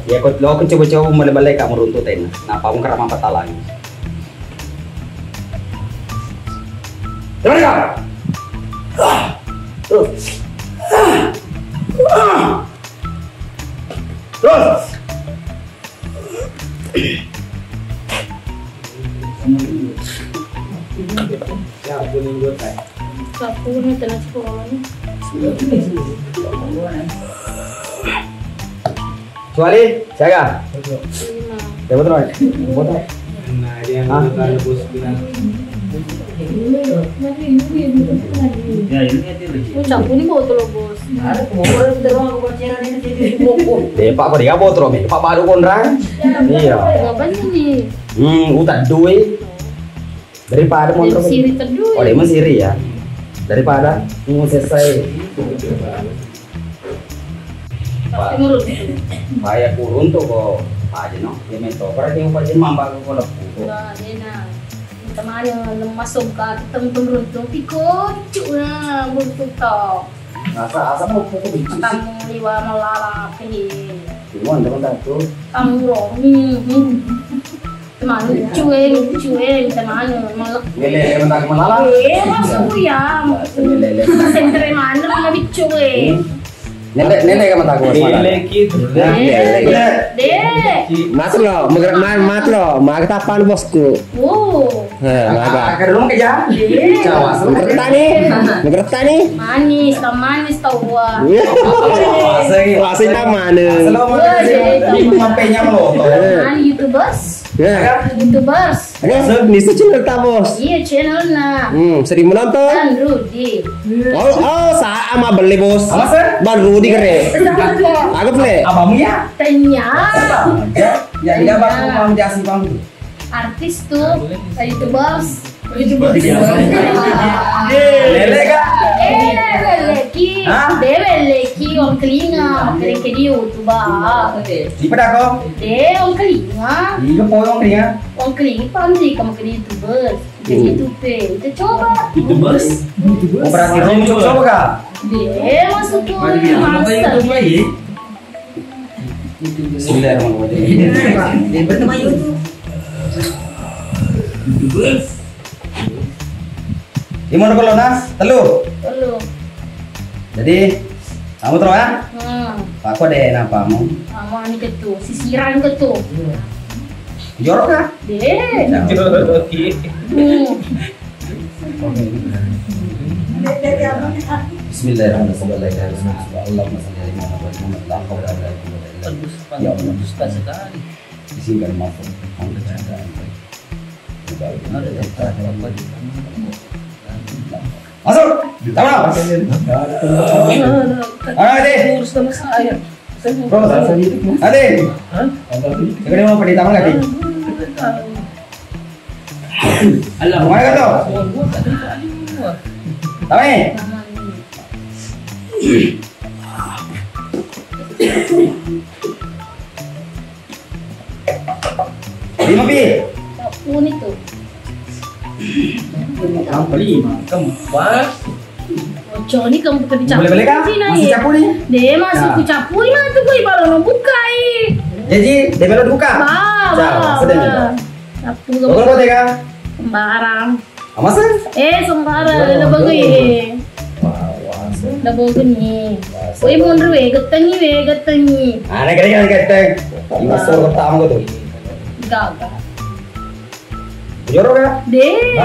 Ya, kau lo coba-coba balik-balik kamu runtuh tena. Napa kamu kerap apa talang? Coba kau. Terus. Terus. Sepuluh nih, tengah sekolah nih. Kecuali siaga? Lima. Ya, betul, Mas. Betul. Nah, dia yang bos bilang. Ucapku ini botol, Bos. Deh, Pak, kok dia botol, Mi? Pak, baru konrang. Iya. Apa sih nih? Hmm, utak duit. Daripada motor. Siri teduh. Oh, dia mah siri ya. Daripada mau selesai. Tapi menurut, paya kuruntu ko aja no. Ya metto para dia upaja mamba ko lepu ko. Wah, enak. Temane lemas soka, tem-, tem runtu piko, cuk, nah, runtu to. Asa, asa mau pukul biji. Tamu liwa melala, pehe. Cuma, teman tak tuh. Tamu ro, hmm, hmm. Temane, cue, cue, temane, melek. Lele, teman tak melala. Eh, masuk ya. Lele, lele. Sentre mana, mana biccu, eh. Hmm. Nende, nende ka mataku, Mas Mala. Lele ki, lele. Nah, lele. Dek. Mas lo, mager-, ma-, mat lo, maga tapan bosku. Oh. Eh, maga. Ah, kerung ke ja. Iya. Cawas. Magerta nih, magerta nih. Manis, tau manis, tau buah. Iya. Wah, sing tau mana? Assalamualaikum. Wah, jadi tau. Ini mampenya meloto. Eh. Mana YouTubers? Ya. YouTubers. Oke, so, ini channel ta, Bos? Iya, channel na. Hmm, sering menonton? Bang Rudi. Oh, oh, sa ama beli, Bos. Apa, sir? Bang Rudi kere. Siapa? Aku beli. Abangmu ya? Tanya. Ya, ya, tidak, Bang. Tanya. Bang, dia sih, Bang. Artis tuh, YouTubers. Lele kah? Eh, lele ki. Hah? De lele ki, wong kelinga, makkeda ke dia YouTuber. Siapa dah kau? De, wong kelinga. Iya, kau wong kelinga. Wong kelinga, paham sih, kamu ke dia YouTubers. Jadi YouTube, kita coba. YouTubers? Oh, berarti kamu coba kah? De, masuk tuh, mari, biar apa master. YouTube lagi? Bismillahirrahmanirrahim. Dia berteman YouTube. Ini mau dulu, Nas? Telu. Telu. Jadi, kamu terus ya? Hmm. Aku deh, napamu? Kamu ini ketu, sisiran ketu. Jorok kah? Deh. Jorok. Hmm. Bismillahirrahmanirrahim. Allahumma shalli ala Muhammad wa ala ali Muhammad. La haula wala quwwata illa billah. Ya Allah. Dusta sekali. Izinkan maaf. Masuk. Tahu. Mana, Ade? Urus sama saya. Bro, Ade. Hah? Sekarang mau pada taman lagi? Allah. Mana kau? Taman. Lima pi. Cappu ni tu. Kamu lima, kamu empat. Ojo ni kamu bukan dicampur. Boleh, boleh kah? Sini, masih eh. Cappu ni? Deh, masih ku campur ni mana tu gue baru mau buka eh. Jadi, dia baru buka. Bah, bah. Sudah ni. Cappu. Bukan kau tega? Sembarang. Amasa? Eh, sembarang, ada bagi. Ada bagi ni. Woi, mundur weh, getengi weh, getengi. Ana kira kira geteng. Ima soro tamu tu. Gaga. Jorok kah? Deh.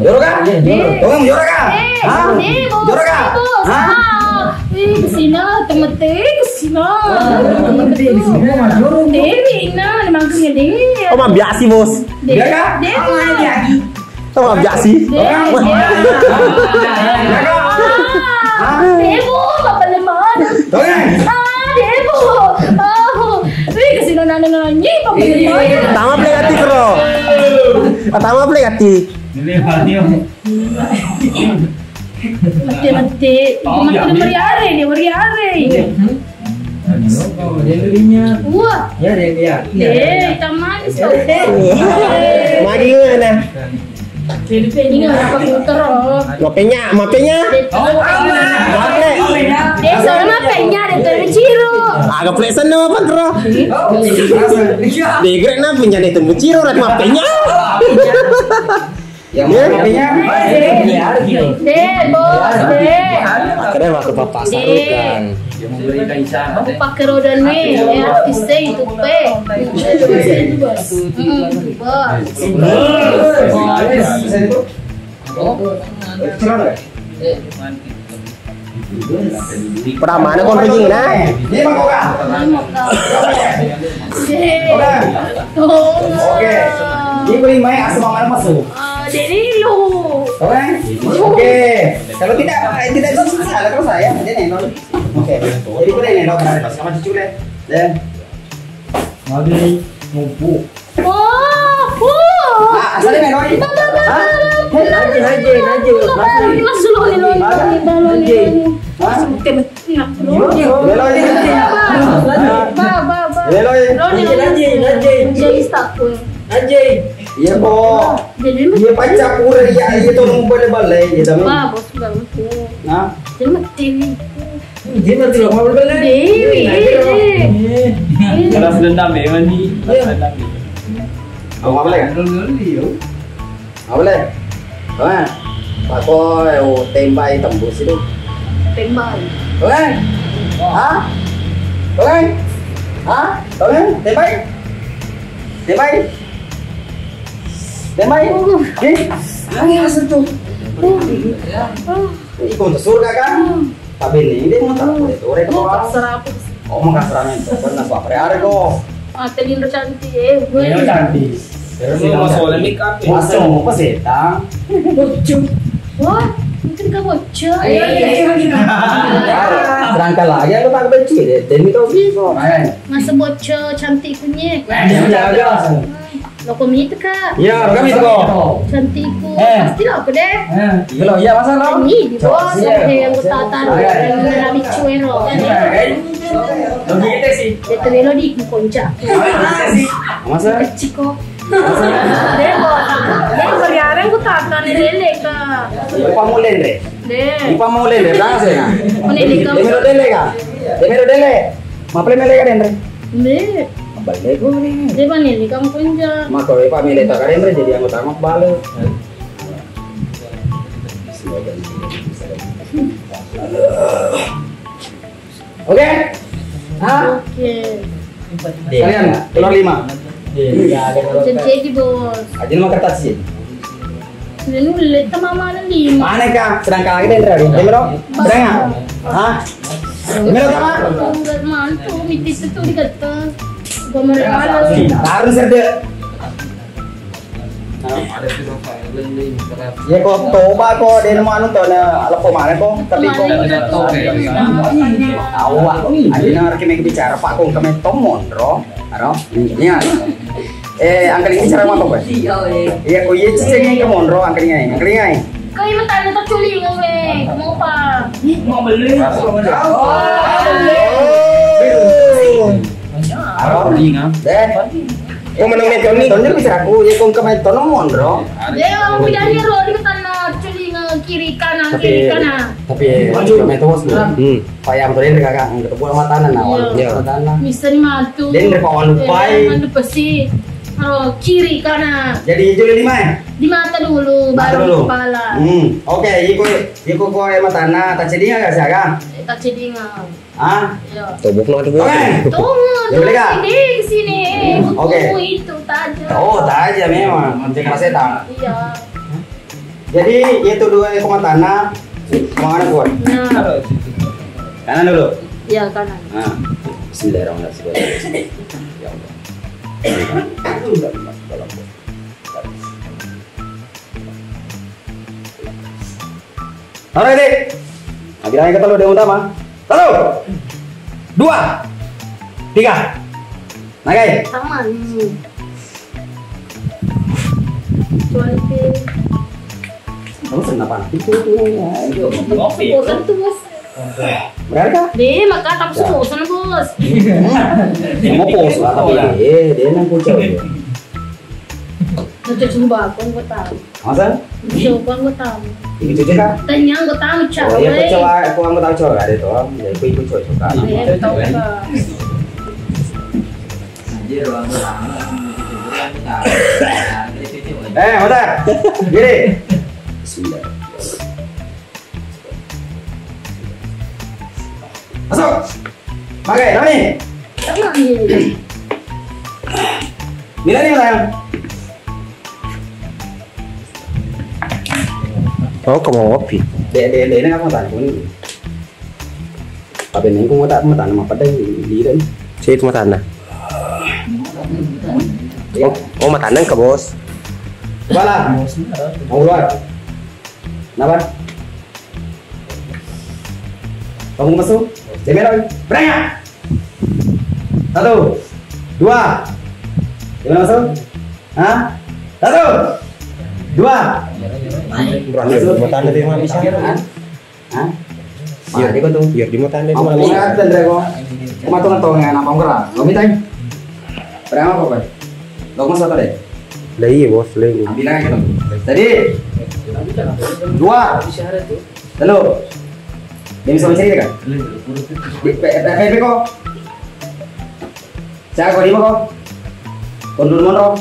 Jorok kah? Deh. Tolong jorok kah? Eh, hah? Deh, bos, jorok kah? Bos. Hah? Ah. Eh, kesina, temete, kesina. Temete, kesina, jorok. Deh, Ina, mangkunya deh. Oh, ma biasi, bos. Deh, deh, bos. Oh, ma biasi. Deh, deh. Ah, deh, bos, apa lemah? Ah, deh, bos. Ah, wih, kesina nana nganyi, apa lemah? Tama play ati, bro. Tama play ati. Mate, mate. Mate, meriare, dia meriare. Wah. Ya, dia, dia. Eh, hitam manis kau. Magi mana? Ini apa puter, oh? Mapenya, mapenya. Mape. Eh, soalnya mapenya, dia tuh ciro. Aga plesan nama apa, bro? Degre na penya, dia tuh ciro, rat mapenya. Yang mana? Deh, bos, deh. Akhirnya masuk papa sarukan. Aku pakai roda nih, eh, artis saya itu pe. Hmm, bos. Pramana kon pergi na? Oke. Ini beri mai asam mana masuk? Ah, dari lu. Oke. Oke. Kalau tidak, tidak bisa salah kalau saya. Dia nengok. Oke. Jadi boleh nengok. Sama cucu deh. Dan. Mari ngumpul. Oh, oh. Ah, asale meloi. Hah? Hei, naje, naje, naje, naje. Masuk, masuk, loni, loni, loni, loni, loni. Hah? Meloi. Ba, ba, ba. Meloi. Loni, loni. Naje, naje, naje. Jadi stakun. Naje. Iya, kok. Jadi, iya, paccapura, iya, iya, tolong bale-bale, iya, tapi. Ba, bos, baru. Nah. Jadi, mati. Dia mati lo, mau balik? Dewi, Dewi, eh, Dewi. Eh. Balas dendam ya, Mani. Balas dendam ya. Mau balik? Mau balik? Wah, Pak Koy, oh, tembai tembus itu. Tembai. Koy? Hah? Koy? Hah? Koy? Tembai? Tembai? Tembai? Ih, apa tuh? Ih, kau surga kan? Tapi ini dia mau tak boleh tuh, rek. Oh, kasar apa sih? Oh, mau kasar apa? Pernah apa? Apa ada kok? Ah, Telinro cantik, eh, gue. Iya, cantik. Terus ini mau soalnya make up ya? Masuk apa setan? Bocor. Wah, mungkin ke bocor. Iya, iya, iya, iya. Sedangkan lagi aku tak kecil deh, dan itu bisa. Masa bocor cantik punya. Wah, dia jaga. Loko mitu, Kak. Iya, loko mitu, kok. Cantikku. Eh. Pasti loko deh. Eh, iya lo, iya, masa lo? Ini di bos, iya, yang kutata lo, iya, yang lebih cuero. Iya, eh. Lo gitu sih. Itu melo di konca. Iya sih. Masa? Ciko. Deh, bos. Deh, beriareng kutata nih lele, Kak. Lupa mulen deh. Deh. Lupa mulen deh, tangan saya. Mana ini, Kak? Dia melo dele, Kak. Dia melo dele. Maple mele, Kak, deh, Andre? Mele. Bale ko ni. Dia mana ini, Kak, konca? Maka we pa mele tak, Andre, jadi anggota mak bale. Oke? Hah? Oke. Kalian keluar lima. Jadi, bos. Aja nama kertas sih. Nulle ta mama na lima. Mana ka? Sedangkan lagi dendra di. Dendra. Sedangkan. Hah? Dendra sama? Enggak mantu, mitis itu dikata. Gua mereka. Harus ada. Ya, kok toba kok, dia mau anu to, na lepo mana kok, tapi kok. Awak, aja nang reki bicara, Pak, kok kami tomon, ro. Aro, iya. Eh, angkel ini cara apa, Pak? Iya, kok iya cicing ini monro angkel ini, angkel ini. Kau ini tanda terculing, we. Mau apa? Mau beli. Oh. Aro, deh. Kau menang meton nih. Tonjol bisa aku, ya kau kemain tono monro. Dia udah nih, ro, di tanda terculing, kiri kanan, kiri kanan. Tapi, tapi, maju. Kemain tono. Hmm. Payah betul ini, Kakak. Nggak boleh matana, nah, walaupun matana. Bisa nih matu. Dan dia pawang lupai. Anu pasti. Oh, kiri kanan. Jadi hijau lima ya? Di mata dulu, baru di kepala. Hmm. Oke, iko, iko ko e matana, tak cedinga gak sih, Kak? Eh, tak cedinga. Hah? Iya. Tobok no, tobok. Oke. Tunggu, tunggu, sini, ke sini. Oke. Itu tajam. Oh, tajam memang. Cek setan. Iya. Jadi, itu dua ekor matana, mana kuat? Nah. Kanan dulu. Iya, kanan. Nah, bismillahirrahmanirrahim. Ya Allah. Alright, deh. Nah, bilangnya kata lu dia utama. Satu, dua, tiga. Nagai. Sama. Hmm. Cuanti. Kamu senapa? Itu, itu, ya. Bosan tuh, bos. Berapa? Deh, maka tak suka bosan, bos. Mau pos lah, tapi, eh, dia nang kucau. Coba aku, aku tahu. Masa? Coba, aku tahu. Ini cuci, Kak? Tanya, aku tahu, Cak. Oh, iya, aku coba, aku, aku tahu, coba, ada tuh. Ya, aku ikut coba, coba. Iya, aku tahu, Kak. Eh, mata. Gini. Bismillah. Masuk. Pakai, Rani. Mila ni orang. Oh, kamu ngopi. Dek, dek, dek, ini kamu tanya pun. Apa ini kamu tak mau tanya apa tadi? Lihat ni. Saya itu mau tanya. Oh, oh, mau tanya ke bos. Bala. Mau keluar. Kenapa? Kamu masuk? Jemelo. Berangkat. Satu, dua. Jemelo masuk? Hah? Satu, dua. Berakhir, mau tanda terima kasih. Hah? Iya, dia kau tuh. Iya, dia mau tanda terima kasih. Apa tanda kau? Cuma tuh ngetong yang apa enggak? Kau minta. Berapa apa? Lo mau satu deh. Lah iya, Bos, lagi. Ambil aja dong. Jadi, dua. Telu. Dia bisa mencari kan? Di P P P kok. Siapa kau lima kok? Kondur monro.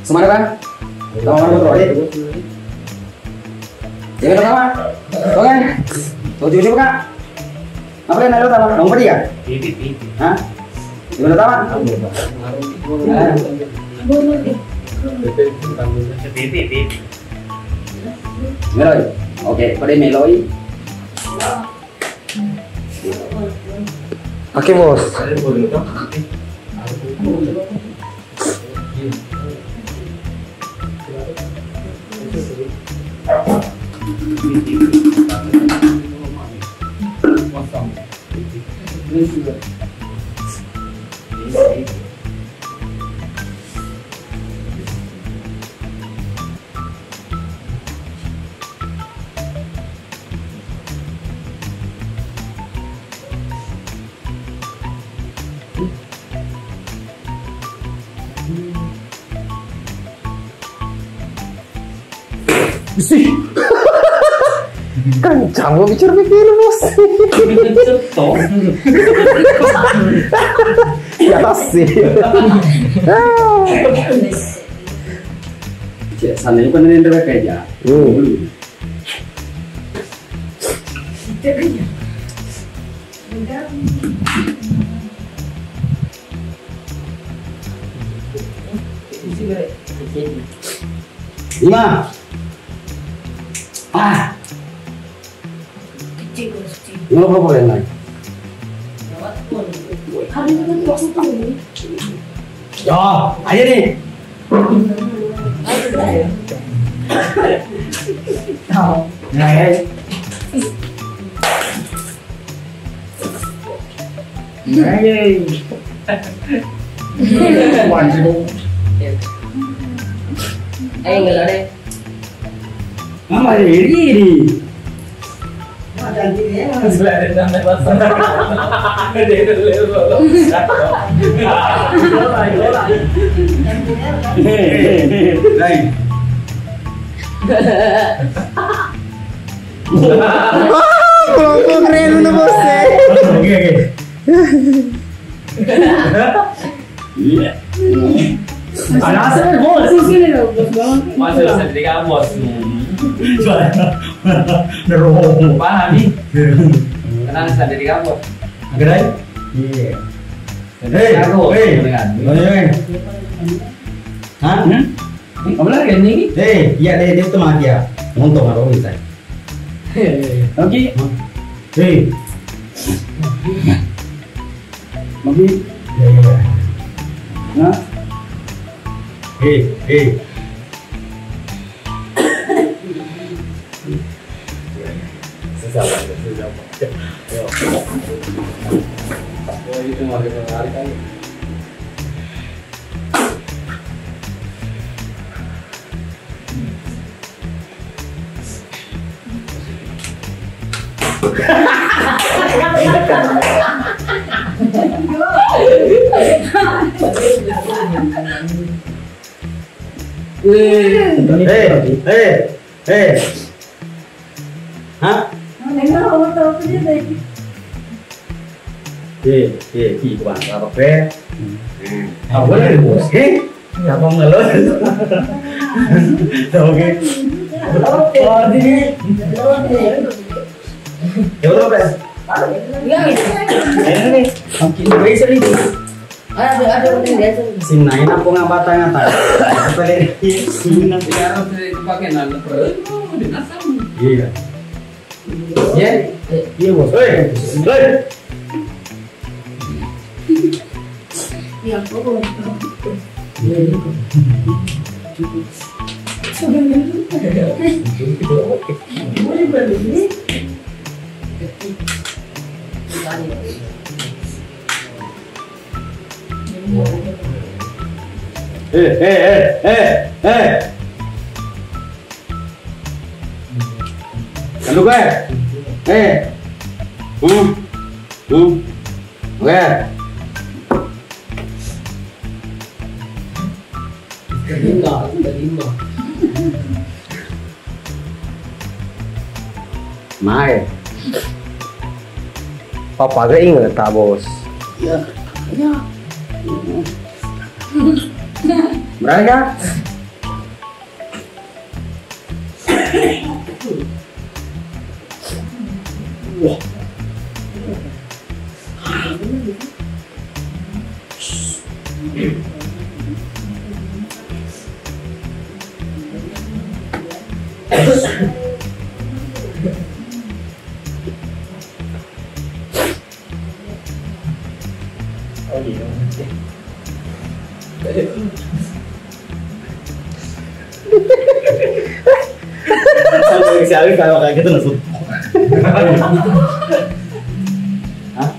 Semana kan? Sama mana kontrol deh. Jadi pertama. Oke. Kau juga siapa kak? Apa yang ada pertama? Nomor tiga. Hah? Gimana, Taman? Meloi. Oke, pada meloi. Oke, Bos. Sih. Kencang mau bicara P P L, Bos. Kenceng toh. Ya sih. Cek sana itu kan ini udah kayak ya. Hmm. Lima. Ah. Ngono apa yang lain? Ya, aja nih. Nah, ya. Nah, ya. Wah, sibuk. Ayo, nggak ada. Mama, ini, ini. Kelompok keren, Bos. Oke, oke. Iya. Ada asal, Bos. Masih bisa jadi kampus. Nero. Paham nih. Kenal bisa jadi kampus. Agak lain? Iya. Hei, hei. Hah? Hmm? Kamu lagi ini? Hei, iya deh, dia tuh mati ya. Untung aku bisa. Oke. Hei. Magi. Iya, iya. Nah. Eh, eh. Susah, Pak. Susah, Pak. Yo. Oh, itu mah kita lari kan. Eh, eh, eh. Hah? Eh, eh, ki, Bang, apa, Fe? Hmm. Eh, apa lagi, Bos? Eh? Apa ngelon? Oke. Oh, ini. Ya udah, Fe. Iya. Ini nih. Oke, gue sering. Ada, ada, ada, ada. Sinaina pong abata ngata. Apa lagi? Sina. Ya, harus dipakai nang perut, oh, dinasam. Iya. Iya. Iya, Bos. Hei. Hei. Ya, Bos. Iya, iya. Sebenarnya. Boleh, boleh. Eh, eh, eh, eh. Eh. Lalu gue. Eh. Hmm. Hmm. Oke. Enggak, enggak lima. Mae. Papa ga inget ta, Bos? Iya, iya. Berani, Kak? Wah. Oh, iya. Sampai si Arif kalau kayak gitu langsung. Hah?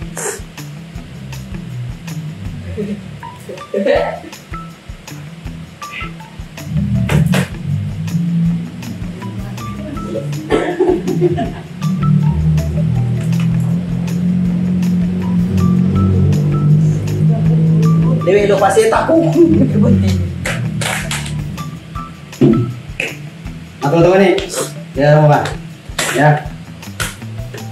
Dewe lo paseta ku. Atau tahu nih? Ya, Pak. Ya.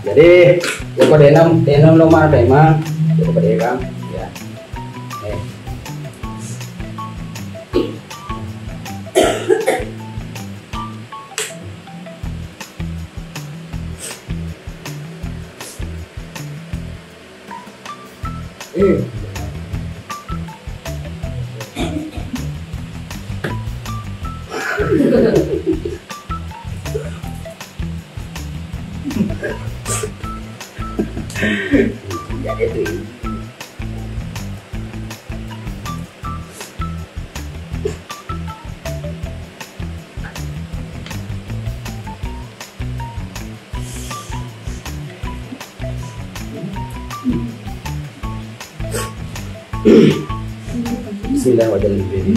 Jadi, ya kok denom, denom lo mana memang? Ya kok denom, ya. Eh. Eh. Bismillahirrahmanirrahim.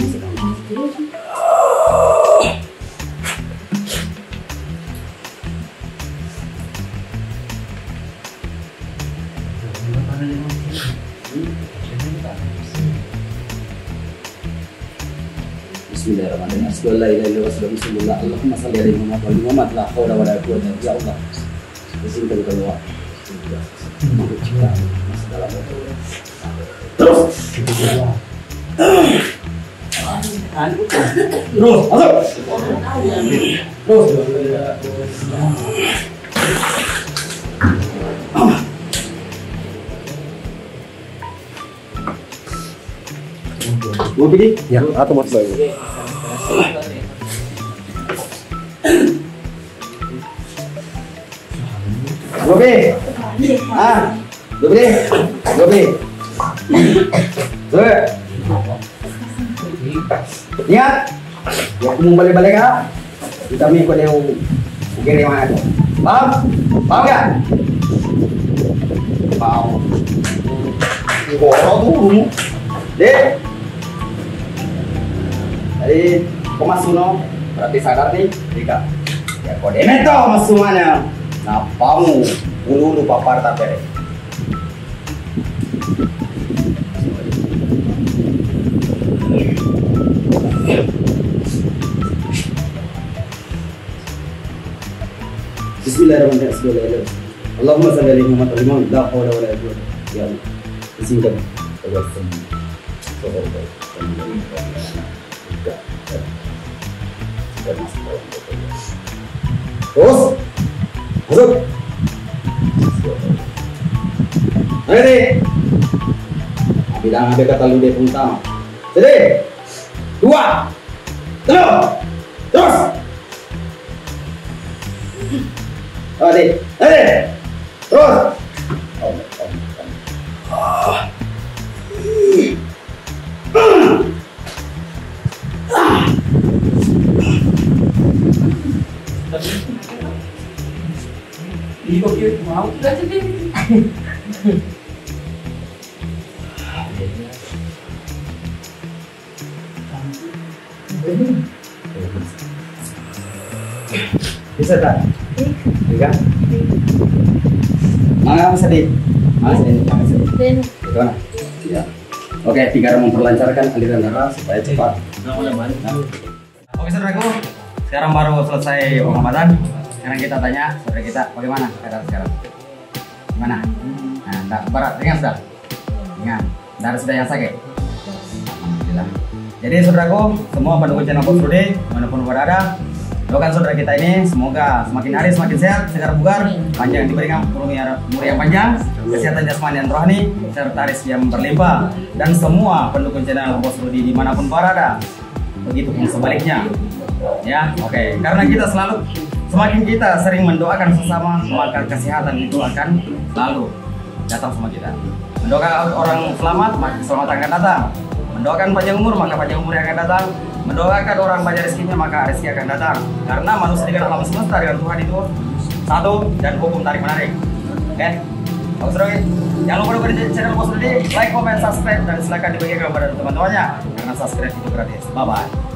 Bismillahirrahmanirrahim. Asyhadu an la ilaha illallah wa asyhadu anna Rasulullah. Allahumma shalli ala Muhammad wa ala ali Muhammad. La haula wa la quwwata illa billah. Izinkan keluar. Terus. Terus, masuk. Terus. Mau pilih? Ya, atau buat baru. Gobi. Ah, Gobi. Gobi. Gobi. Ingat, ya aku mau balik-balik, ah. Kita mi kode u-, ugere mana tuh? Paham? Paham gak? Paham. Goro tuh, deh. Jadi, kok masuk no? Berarti sadar nih, Rika. Ya, kok demet tuh masuk mana? Napamu, ulu-ulu papar tapere. Bismillahirrahmanirrahim. Bismillahirrahmanirrahim. Allahumma shalli ala Muhammad wa ala ali Muhammad. La haula wa la quwwata illa billah. Ya Allah. Izinkan. Terus. Masuk. Ayo, deh. Bilang ada kata lu deh, pertama. Jadi, dua. Telu. Terus. Ade, ade. Terus. Bisa tak? Tiga. Mana sedih? Mana sedih? Mana sedih? Itu mana? Ya. Oke, tiga orang memperlancarkan aliran darah supaya cepat. Oke, saudaraku, sekarang baru selesai pengobatan. Sekarang kita tanya saudara kita, bagaimana keadaan sekarang? Gimana? Nah, ndak berat, ringan sudah? Ringan. Ndak ada sudah yang sakit? Alhamdulillah. Jadi, saudaraku, semua pendukung channel Bos Rudi, dimanapun berada, doakan saudara kita ini semoga semakin hari semakin sehat, segar bugar, panjang diberikan umur yang, umur yang panjang, kesehatan jasmani dan rohani, serta rezeki yang berlimpah. Dan semua pendukung channel Bos Rudi dimanapun berada, begitupun sebaliknya. Ya, oke. Karena kita selalu, semakin kita sering mendoakan sesama, maka kesehatan itu akan selalu datang sama kita. Mendoakan orang selamat, maka keselamatan akan datang. Mendoakan panjang umur, maka panjang umur yang akan datang. Mendoakan orang banyak rezekinya, maka rezeki akan datang. Karena manusia dengan alam semesta, dengan Tuhan itu satu, dan hukum tarik menarik. Oke? Oke, saudara, jangan lupa dukung channel Bos Rudi, like, comment, subscribe, dan silakan dibagikan kepada teman-temannya. Karena subscribe itu gratis. Bye-bye.